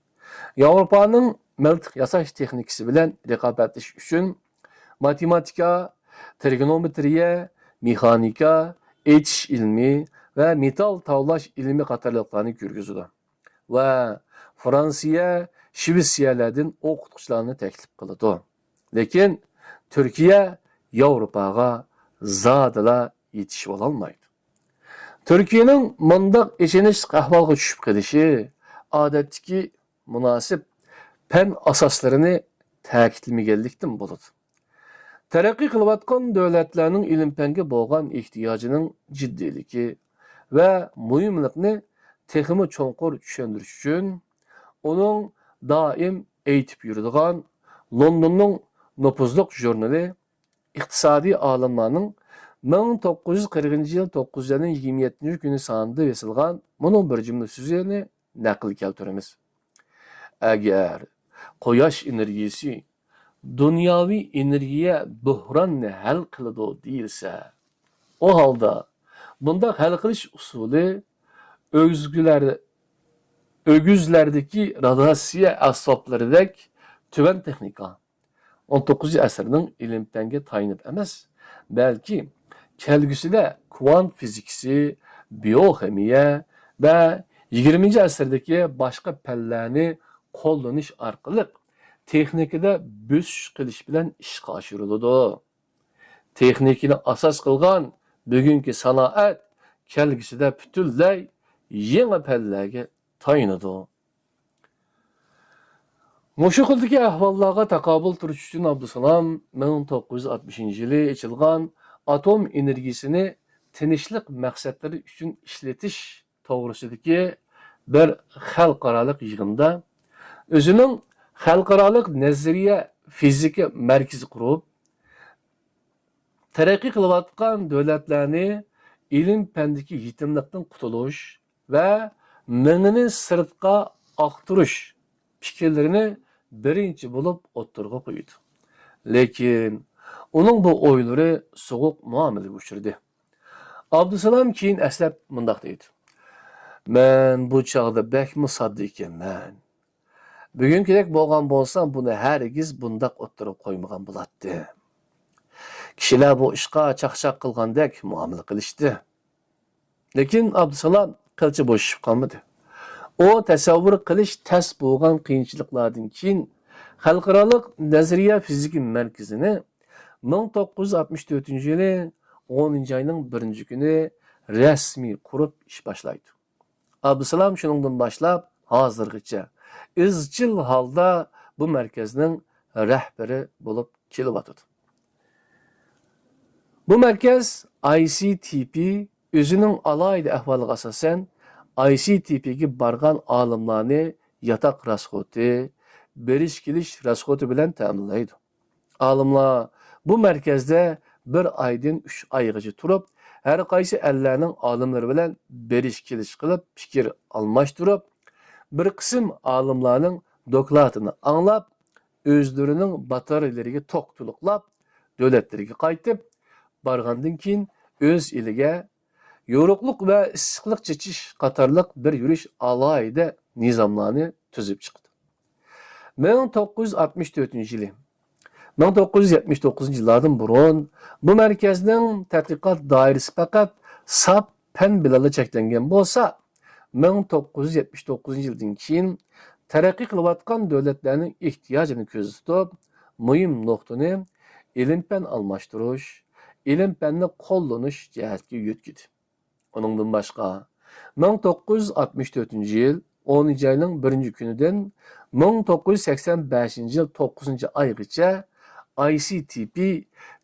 ياۋروپانىڭ مىلتىق ياساش تېخنىكىسى بىلەن رىقابەتلىشىش ئۈچۈن ماتېماتىكا، ترىگونومېترىيە، مېخانىكا، ئېچىش ئىلمى ۋە مېتال تاۋلاش ئىلمى قاتارلىقلارنى كىرگۈزىدۇ ۋە فرانسىيە، شىۋېتسىيەلەردىن ئوقۇتقۇچىلارنى تەكلىپ قىلىدۇ. لېكىن تۈركىيە ياۋروپاغا زادىلا يېتىشىۋالالمايدۇ. تۈركىيەنىڭ مۇنداق ئېچىنىشلىق ئەھۋالغا چۈشۈپ قېلىشى ئادەتتىكى مۇناسىپ پەن ئاساسلىرىنى تەكىتلىمىگەنلىكتىن بولىدۇ. تەرەققىي قىلىۋاتقان دۆلەتلەرنىڭ ئىلىم-پەنگە بولغان ئېھتىياجىنىڭ جىددىيلىكى ۋە مۇھىملىقىنى تېخىمۇ چوڭقۇر چۈشەندۈرۈش ئۈچۈن، ئۇنىڭ دائىم ئېيتىپ يۈرىدىغان لوندوننىڭ نوپۇزلۇق ژۇرنىلى ئىقتىسادىي ئالىملارنىڭ مىڭ توققۇز يۈز قىرىقىنچى يىل توققۇزىنچى ئاينىڭ يىگىرمە يەتتىنچى كۈنى سانىدا بېسىلغان مۇنۇ بىر جۈملە سۆزىنى نەقىل كەلتۈرىمىز. ئەگەر قۇياش ئېنېرگىيىسى دۇنياۋى ئېنېرگىيە بۆھرانىنى ھەل قىلىدۇ دېيىلسە، ئۇ ھالدا بۇنداق ھەل قىلىش ئۇسۇلى ئۆگزىلەر-، ئۆگزىلەردىكى رادىياتسىيە ئەسۋابلىرىدەك تۆۋەن تېخنىكا، ئون توققۇزىنچى ئەسىرنىڭ ئىلىم-پەنگە تايىنىپ ئەمەس، بەلكى كەلگۈسىدە كۋانت فىزىكىسى، بىيوخىمىيە ۋە يىگىرمىنچى ئەسىردىكى باشقا پەنلەرنى قوللىنىش ئارقىلىق تېخنىكىدا بۆسۈش قىلىش بىلەن ئىشقا ئاشۇرۇلىدۇ. تېخنىكىنى ئاساس قىلغان بۈگۈنكى سانائەت كەلگۈسىدە پۈتۈنلەي يېڭى پەنلەرگە تايىنىدۇ. مۇشۇ خىلدىكى ئەھۋاللارغا تاقابىل تۇرۇش ئۈچۈن ئابدۇسالام مىڭ توققۇز يۈز ئاتمىشىنچى يىلى ئېچىلغان ئاتوم ئېنېرگىيىسىنى تىنچلىق مەقسەتلىرى ئۈچۈن ئىشلىتىش توغرىسىدىكى بىر خەلقئارالىق يىغىندا ئۆزىنىڭ خەلقئارالىق نەزەرىيە فىزىكا مەركىزى قۇرۇپ، تەرەققىي قىلىۋاتقان دۆلەتلەرنى ئىلىم-پەندىكى يېتىملىقتىن قۇتۇلۇش ۋە مېڭىنى سىرتقا ئاختۇرۇش پىكىرلىرىنى بىرىنچى بولۇپ ئوتتۇرىغا قويىدۇ. لېكىن ئۇنىڭ بۇ ئويلىرى سوغۇق مۇئامىلىگە ئۇچرىدى. ئابدۇسالام كېيىن ئەسلەپ مۇنداق دەيدۇ: «مەن بۇ چاغدا بەكمۇ ساددا ئىكەنمەن. بۈگۈنكىدەك بولغان بولسام، بۇنى ھەرگىز بۇنداق ئوتتۇرىغا قويمىغان بولاتتىم. كىشىلەر بۇ ئىشقا چاقچاق قىلغاندەك مۇئامىلە قىلىشتى.» لېكىن ئابدۇسالام قىلچە بوشىشىپ قالمىدى. ئۇ تەسەۋۋۇر قىلىش تەس بولغان قىيىنچىلىقلاردىن كېيىن، خەلقئارالىق نەزەرىيە فىزىكا مەركىزىنى مىڭ توققۇز يۈز ئاتمىش تۆتىنچى يىلى ئونىنچى ئاينىڭ بىرىنچى كۈنى رەسمىي قۇرۇپ ئىش باشلايدۇ. ئابدۇسالام شۇنىڭدىن باشلاپ ھازىرغىچە ئىزچىل ھالدا بۇ مەركەزنىڭ رەھبىرى بولۇپ كېلىۋاتىدۇ. بۇ مەركەز ئاي سى تى پى ئۆزىنىڭ ئالاھىدە ئەھۋالىغا ئاساسەن، ئاي سى تى پىگە بارغان ئالىملارنى ياتاق راسخوتى، بېرىش-كېلىش راسخوتى بىلەن تەمىنلەيدۇ. ئالىملار بۇ مەركەزدە بىر ئايدىن ئۈچ ئايغىچە تۇرۇپ، ھەر قايسى ئەللەرنىڭ ئالىملىرى بىلەن بېرىش-كېلىش قىلىپ، پىكىر ئالماشتۇرۇپ، بىر قىسىم ئالىملارنىڭ دوكلاتىنى ئاڭلاپ، ئۆزلىرىنىڭ باتارېيلىرىگە توك تولۇقلاپ، دۆلەتلىرىگە قايتىپ بارغاندىن كېيىن، ئۆز ئېلىگە يورۇقلۇق ۋە ئىسسىقلىق چېچىش قاتارلىق بىر يۈرۈش ئالاھىدە نىزاملارنى تۈزۈپ چىقتى. مىڭ توققۇز يۈز ئاتمىش تۆتىنچى يىلى، مىڭ توققۇز يۈز يەتمىش توققۇزىنچى يىللاردىن بۇرۇن بۇ مەركەزنىڭ تەتقىقات دائىرىسى پەقەت ساپ پەن بىلەنلا چەكلەنگەن بولسا، مىڭ توققۇز يۈز يەتمىش توققۇزىنچى يىلدىن كېيىن تەرەققىي قىلىۋاتقان دۆلەتلەرنىڭ ئېھتىياجىنى كۆزىتىپ، مۇھىم نۇقتىنى ئىلىم-پەن ئالماشتۇرۇش، ئىلىم-پەننى قوللىنىش جەھەتكە يۆتكىدى. ئۇنىڭدىن باشقا، مىڭ توققۇز يۈز ئاتمىش تۆتىنچى يىل ئونىنچى ئاينىڭ بىرىنچى كۈنىدىن مىڭ توققۇز يۈز سەكسەن بەشىنچى يىل توققۇزىنچى ئايغىچە ئاي سى تى پى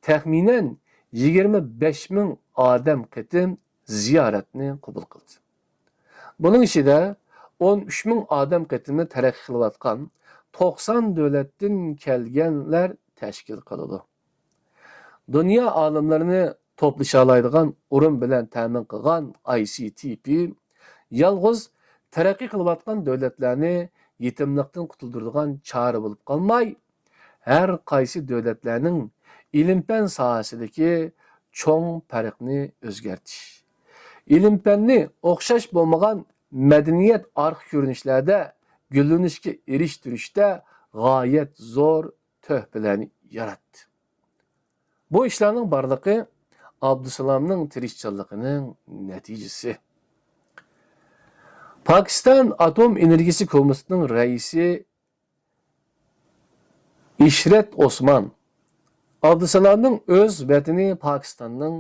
تەخمىنەن يىگىرمە بەش مىڭ ئادەم قېتىم زىيارەتنى قوبۇل قىلدى. بۇنىڭ ئىچىدە ئون ئۈچ مىڭ ئادەم قېتىمى تەرەققىي قىلىۋاتقان توقسان دۆلەتتىن كەلگەنلەر تەشكىل قىلىدۇ. دۇنيا ئالىملىرىنى توپلىشالايدىغان ئورۇن بىلەن تەمىن قىلغان ئاي سى تى پى يالغۇز تەرەققىي قىلىۋاتقان دۆلەتلەرنى يېتىملىقتىن قۇتۇلدۇرىدىغان چارە بولۇپ قالماي، ھەر قايسى دۆلەتلەرنىڭ ئىلىم-پەن ساھەسىدىكى چوڭ پەرقنى ئۆزگەرتىش، ئىلىم-پەننى ئوخشاش بولمىغان مەدەنىيەت ئارقا كۆرۈنۈشلەردە گۈللىنىشكە ئېرىشتۈرۈشتە غايەت زور تۆھپىلەرنى ياراتتى. بۇ ئىشلارنىڭ بارلىقى ئابدۇسالامنىڭ تىرىشچانلىقىنىڭ نەتىجىسى. پاكىستان ئاتوم ئېنېرگىيىسى كومىتېتىنىڭ رەئىسى ئىشرەت ئوسمان ئابدۇسالامنىڭ ئۆز ۋەتىنى پاكىستاننىڭ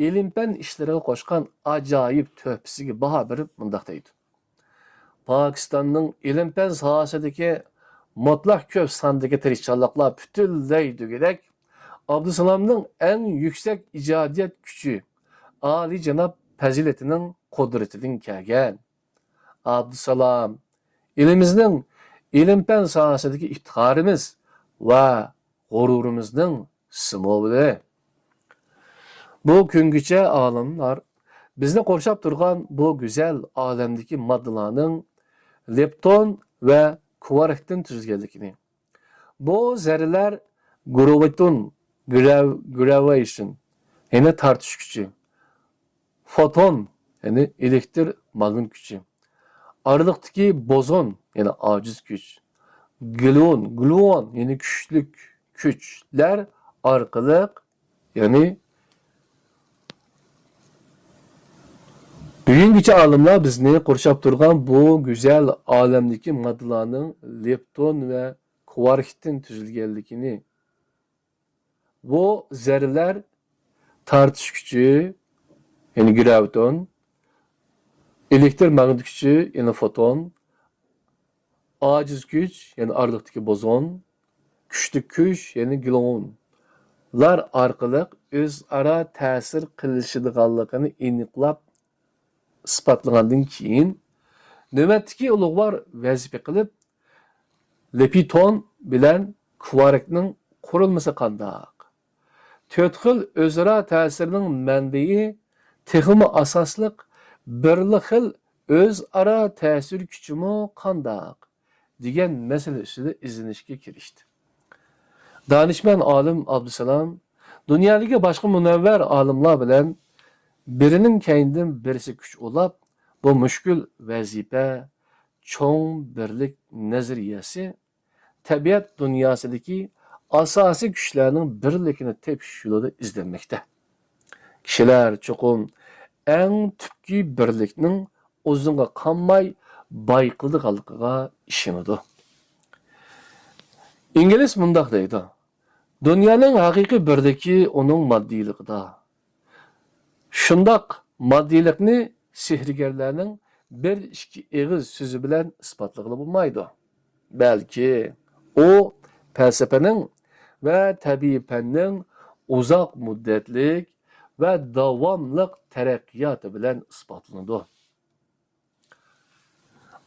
ئىلىم-پەن ئىشلىرىغا قوشقان ئاجايىپ تۆھپىسىگە باھا بېرىپ مۇنداق دەيدۇ: پاكىستاننىڭ ئىلىم-پەن ساھەسىدىكى مۇتلەق كۆپ ساندىكى تىرىشچانلىقلار پۈتۈنلەي دېگۈدەك ئابدۇسالامنىڭ ئەڭ يۈكسەك ئىجادىيەت كۈچى، ئالىيجاناب پەزىلىتىنىڭ قۇدرىتىدىن كەلگەن. ئابدۇسالام ئېلىمىزنىڭ ئىلىم-پەن ساھەسىدىكى ئىپتىخارىمىز ۋە غۇرۇرىمىزنىڭ سىمۋولى. بۇ كۈنگىچە ئالىملار بىزنى قورشاپ تۇرغان بۇ گۈزەل ئالەمدىكى ماددىلارنىڭ لېپتون ۋە كۋاركتىن تۈزۈلگەنلىكىنى، بۇ زەررىلەر گرېۋىتون، گرەۋ-، گرەۋىيەيشن، يەنى تارتىش كۈچى، فوتون، يەنى ئېلېكتر ماگنىت كۈچى، ئارىلىقتىكى بوزون، يەنى ئاجىز كۈچ، گليون، گليون، يەنى كۈچلۈك كۈچلەر ئارقىلىق، يەنى بۈگۈنگىچە ئالىملار بىزنى قورشاپ تۇرغان بۇ گۈزەل ئالەمدىكى ماددىلارنىڭ لېپتون ۋە كۋاركتىن تۈزۈلگەنلىكىنى، بۇ زەررىلەر تارتىش كۈچى، يەنى گراۋىتون، ئېلېكتر ماگنىت كۈچى، يەنى فوتون، ئاجىز كۈچ، يەنى ئارىلىقتىكى بوزون، كۈچلۈك كۈچ، يەنى گليونلار ئارقىلىق ئۆزئارا تەسىر قىلىشىدىغانلىقىنى ئېنىقلاپ ئىسپاتلىغاندىن كېيىن، نۆۋەتتىكى ئۇلۇغۋار ۋەزىپە قىلىپ، لېپتون بىلەن كۋاركنىڭ قۇرۇلمىسى قانداق؟ تۆت خىل ئۆزئارا تەسىرنىڭ مەنبىيى تېخىمۇ ئاساسلىق، بىرلا خىل ئۆزئارا تەسىر كۈچىمۇ قانداق؟ دېگەن مەسىلە ئۈستىدە ئىزدىنىشكە كىرىشتى. دانىشمەن ئالىم ئابدۇسالام دۇنيادىكى باشقا مۇنەۋۋەر ئالىملار بىلەن بىرىنىڭ كەينىدىن بىرسى كۈچ ئۇلاپ، بۇ مۈشكۈل ۋەزىپە، چوڭ بىرلىك نەزەرىيەسى تەبىئەت دۇنياسىدىكى ئاساسىي كۈچلەرنىڭ بىرلىكىنى تېپىش يولىدا ئىزدەنمەكتە. كىشىلەر چوقۇم ئەڭ تۈپكى بىرلىكنىڭ ئۇزۇنغا قالماي بايقىلىدىغانلىقىغا ئىشىنىدۇ. ئىنگلىس مۇنداق دەيدۇ: دۇنيانىڭ ھەقىقىي بىرلىكى ئۇنىڭ ماددىيلىقىدا. شۇنداق ماددىيلىقنى سېھىرگەرلەرنىڭ بىر ئىككى ئېغىز سۆزى بىلەن ئىسپاتلىغىلى بولمايدۇ. بەلكى ئۇ پەلسەپىنىڭ ۋە تەبىئىي پەننىڭ ئۇزاق مۇددەتلىك ۋە داۋاملىق تەرەققىياتى بىلەن ئىسپاتلىنىدۇ.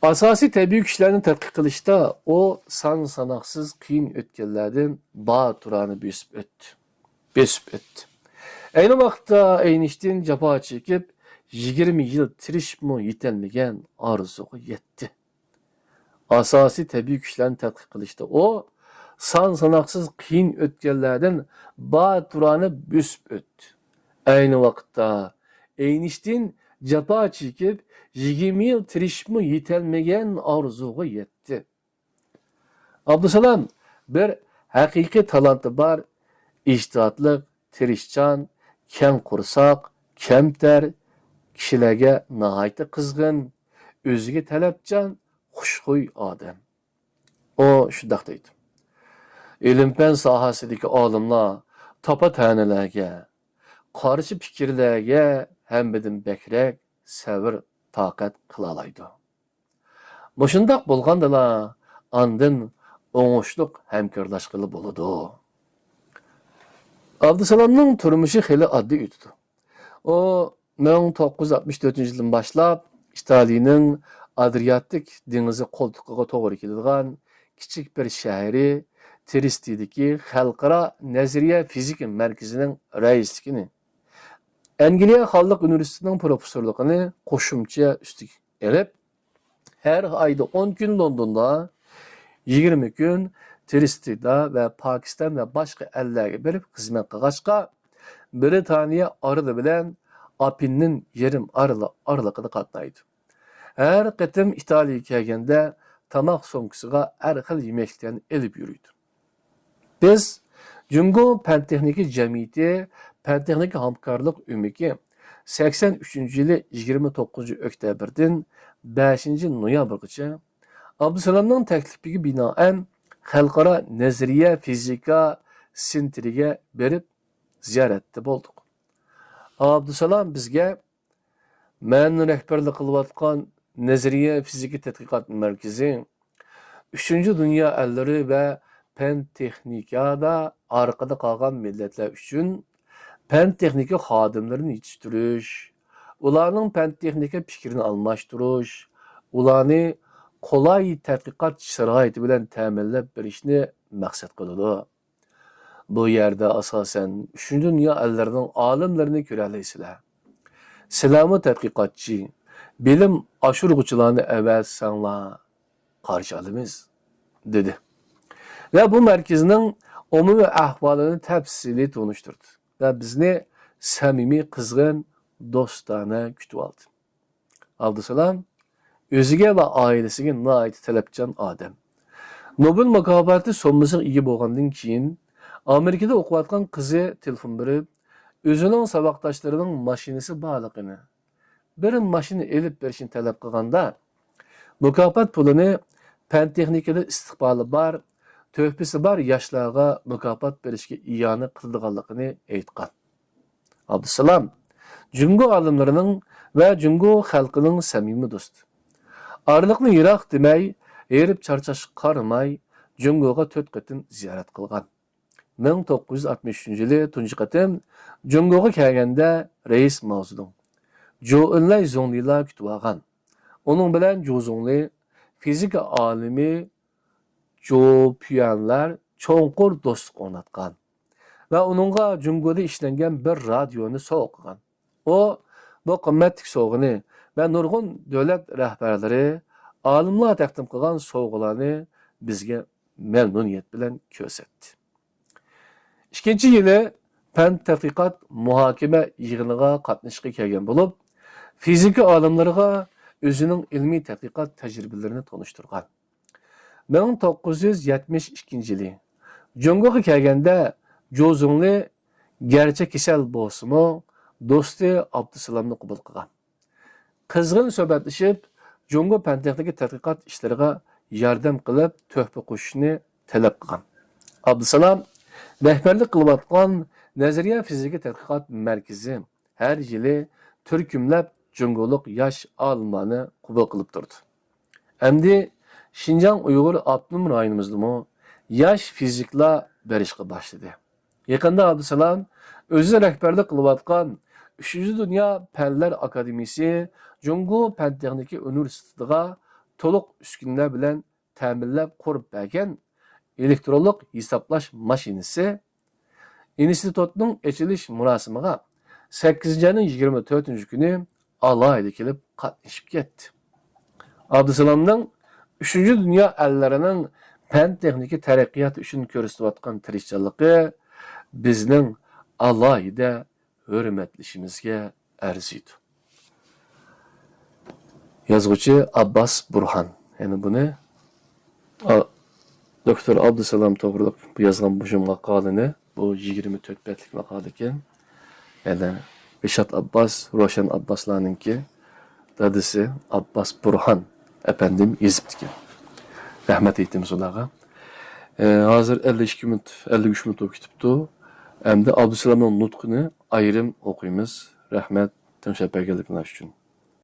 ئاساسىي تەبىئىي كۈچلەرنى تەتقىق قىلىشتا ئۇ سان-ساناقسىز قىيىن ئۆتكەللەردىن باتۇرانە بۆسۈپ ئۆتتى، بۆسۈپ ئۆتتى. ئەينى ۋاقىتتا ئەينىشتىن جاپا چېكىپ، يىگىرمە يىل تىرىشىپمۇ يېتەلمىگەن ئارزۇغا يەتتى. ئاساسىي تەبىئىي كۈچلەرنى تەتقىق قىلىشتا ئۇ سان-ساناقسىز قىيىن ئۆتكەللەردىن باتۇرانە بۆسۈپ ئۆتتى. ئەينى ۋاقىتتا ئەينىشتىن جاپا چېكىپ، يىگىرمە يىل تىرىشىپمۇ يېتەلمىگەن ئارزۇغا يەتتى. ئابدۇسالام بىر ھەقىقىي تالانتى بار، ئىجتىھاتلىق، تىرىشچان، كەڭ قورساق، كەمتەر، كىشىلەرگە ناھايىتى قىزغىن، ئۆزىگە تەلەپچان، خۇشخۇي ئادەم. ئۇ شۇنداق دەيدۇ: ئىلىم-پەن ساھەسىدىكى ئالىملار تاپا-تەنىلەرگە، قارشى پىكىرلەرگە ھەممىدىن بەكرەك سەۋر-تاقەت قىلالايدۇ. مۇشۇنداق بولغاندىلا، ئاندىن ئوڭۇشلۇق ھەمكارلاشقىلى بولىدۇ. ئابدۇسالامنىڭ تۇرمۇشى خېلى ئاددىي ئۆتىدۇ. ئۇ مىڭ توققۇز يۈز ئاتمىش تۆتىنچى يىلدىن باشلاپ ئىتالىيىنىڭ ئادرىياتىك دېڭىزى قولتۇقىغا توغرا كېلىدىغان كىچىك بىر شەھىرى تىرىستىدىكى خەلقئارا نەزەرىيە فىزىكا مەركىزىنىڭ رەئىسلىكىنى، ئەنگلىيە خانلىق ئۇنىۋېرسىتېتىنىڭ پروفېسسورلۇقىنى قوشۇمچە ئۈستىگە ئېلىپ، ھەر ئايدا ئون كۈن لوندوندا، يىگىرمە كۈن تىرىستىدا ۋە پاكىستان ۋە باشقا ئەللەرگە بېرىپ خىزمەت قىلغاچقا، برىتانىيە ئارىلى بىلەن ئاپېننىن يېرىم ئارىلى ئارىلىقىدا قاتنايدۇ. ھەر قېتىم ئىتالىيەگە كەلگەندە تاماق سومكىسىغا ھەر خىل يېمەكلىكلەرنى ئېلىپ يۈرىدۇ. بىز جۇڭگو پەن-تېخنىكا جەمئىيىتى پەن-تېخنىكا ھەمكارلىق ئۆمىكى سەكسەن ئۈچىنچى يىلى يىگىرمە توققۇزىنچى ئۆكتەبىردىن بەشىنچى نويابىرغىچە ئابدۇسالامنىڭ تەكلىپىگە بىنائەن خەلقئارا نەزەرىيە فىزىكا سېنتىرىگە بېرىپ زىيارەتتە بولدۇق. ئابدۇسالام بىزگە مەن رەھبەرلىك قىلىۋاتقان نەزەرىيە فىزىكا تەتقىقات مەركىزى ئۈچىنچى دۇنيا ئەللىرى ۋە پەن-تېخنىكادا ئارقىدا قالغان مىللەتلەر ئۈچۈن پەن-تېخنىكا خادىملىرىنى يېتىشتۈرۈش، ئۇلارنىڭ پەن-تېخنىكا پىكرىنى ئالماشتۇرۇش، ئۇلارنى قولاي تەتقىقات شارائىتى بىلەن تەمىنلەپ بېرىشنى مەقسەت قىلىدۇ. بۇ يەردە ئاساسەن ئۈچىنچى دۇنيا ئەللىرىنىڭ ئالىملىرىنى كۆرەلەيسىلەر. سىلەرمۇ تەتقىقاتچى، بىلىم ئاشۇرغۇچىلارنى ئەۋەتسەڭلار قارشى ئالىمىز، دېدى. ۋە بۇ مەركىزىنىڭ ئومۇمىي ئەھۋالىنى تەپسىلىي تونۇشتۇردى ۋە بىزنى سەمىمىي، قىزغىن، دوستانە كۈتۈۋالدى. ئابدۇسالام ئۆزىگە ۋە ئائىلىسىگە ناھايىتى تەلەپچان ئادەم. نوبېل مۇكاپاتى سوممىسىغا ئىگە بولغاندىن كېيىن، ئامېرىكىدا ئوقۇۋاتقان قىزى تېلېفون بېرىپ، ئۆزىنىڭ ساۋاقداشلىرىنىڭ ماشىنىسى بارلىقىنى، بىر ماشىنا ئېلىپ بېرىشنى تەلەپ قىلغاندا، مۇكاپات پۇلىنى پەن-تېخنىكىدا ئىستىقبالى بار، تۆھپىسى بار ياشلارغا مۇكاپات بېرىشكە ئىئانە قىلىدىغانلىقىنى ئېيتقان. ئابدۇسالام جۇڭگو ئالىملىرىنىڭ ۋە جۇڭگو خەلقىنىڭ سەمىمىي دوستى. ئارىلىقنى يىراق دېمەي، ھېرىپ-چارچاشقا قارىماي، جۇڭگوغا تۆت قېتىم زىيارەت قىلغان. مىڭ توققۇز يۈز ئاتمىش ئۈچىنچى يىلى تۇنجى قېتىم جۇڭگوغا كەلگەندە، رەئىس ماۋزېدۇڭ، جوئېنلەي زۇڭلىلار كۈتۈۋالغان. ئۇنىڭ بىلەن جۇ زۇڭلى، فىزىكا ئالىمى جۇ پيۈەنلەر چوڭقۇر دوستلۇق ئورناتقان ۋە ئۇنىڭغا جۇڭگودا ئىشلەنگەن بىر رادىيونى سوۋغا قىلغان. ئۇ بۇ قىممەتلىك سوۋغىنى ۋە نۇرغۇن دۆلەت رەھبەرلىرى، ئالىملار تەقدىم قىلغان سوۋغىلارنى بىزگە مەمنۇنىيەت بىلەن كۆرسەتتى. ئىككىنچى يىلى پەن تەتقىقات مۇھاكىمە يىغىنىغا قاتنىشىشقا كەلگەن بولۇپ، فىزىكا ئالىملىرىغا ئۆزىنىڭ ئىلمىي تەتقىقات تەجرىبىلىرىنى تونۇشتۇرغان. مىڭ توققۇز يۈز يەتمىش ئىككىنچى يىلى جۇڭگوغا كەلگەندە، جۇ زۇڭلى گەرچە كېسەل بولسىمۇ، دوستى ئابدۇسالامنى قوبۇل قىلغان. قىزغىن سۆھبەتلىشىپ، جۇڭگو پەن-تېخنىكا تەتقىقات ئىشلىرىغا ياردەم قىلىپ، تۆھپە قوشۇشنى تەلەپ قىلغان. ئابدۇسالام رەھبەرلىك قىلىۋاتقان نەزەرىيە فىزىكا تەتقىقات مەركىزى ھەر يىلى تۈركۈملەپ جۇڭگولۇق ياش ئالىملارنى قوبۇل قىلىپ تۇرىدۇ. ئەمدى شىنجاڭ ئۇيغۇر ئاپتونوم رايونىمىزدىمۇ ياش فىزىكلار بېرىشقا باشلىدى. يېقىندا ئابدۇسالام ئۆزى رەھبەرلىك قىلىۋاتقان ئۈچىنچى دۇنيا پەنلەر ئاكادېمىيىسى جۇڭگو پەن-تېخنىكا ئۇنىۋېرسىتېتىغا تولۇق ئۈسكۈنىلەر بىلەن تەمىنلەپ قۇرۇپ بەرگەن ئېلېكترونلۇق ھېسابلاش ماشىنىسى ئىنستىتۇتنىڭ ئېچىلىش مۇراسىمىغا سەككىزىنچى ئاينىڭ يىگىرمە تۆتىنچى كۈنى ئالاھىدە كېلىپ قاتنىشىپ كەتتى. ئابدۇسالامنىڭ ئۈچىنچى دۇنيا ئەللىرىنىڭ پەن-تېخنىكا تەرەققىياتى ئۈچۈن كۆرسىتىۋاتقان تىرىشچانلىقى بىزنىڭ ئالاھىدە ھۆرمەتلىشىمىزگە ئەرزىيدۇ. يازغۇچى ئابباس بۇرھان. يەنى بۇنى، ئا، دوكتور ئابدۇسالام توغرىلىق بۇ يازغان مۇشۇ ماقالىنى، بۇ يىگىرمە تۆت بەتلىك ماقالىكەن. يەنى رىشات ئابباس، روشەن ئابباسلارنىڭكى دادىسى ئابباس بۇرھان ئەپەندىم يېزىپتىكەن. رەھمەت ئېيتىمىز ئۇلارغا. ئە، ھازىر ئەللىك ئىككى مىنۇت، ئەللىك ئۈچ مىنۇت بولۇپ كېتىپتۇ. ئەمدى ئابدۇسالامنىڭ نۇتقىنى ئايرىم ئوقۇيمىز. رەھمەت، تىڭشاپ بەرگەنلىكىڭلار ئۈچۈن.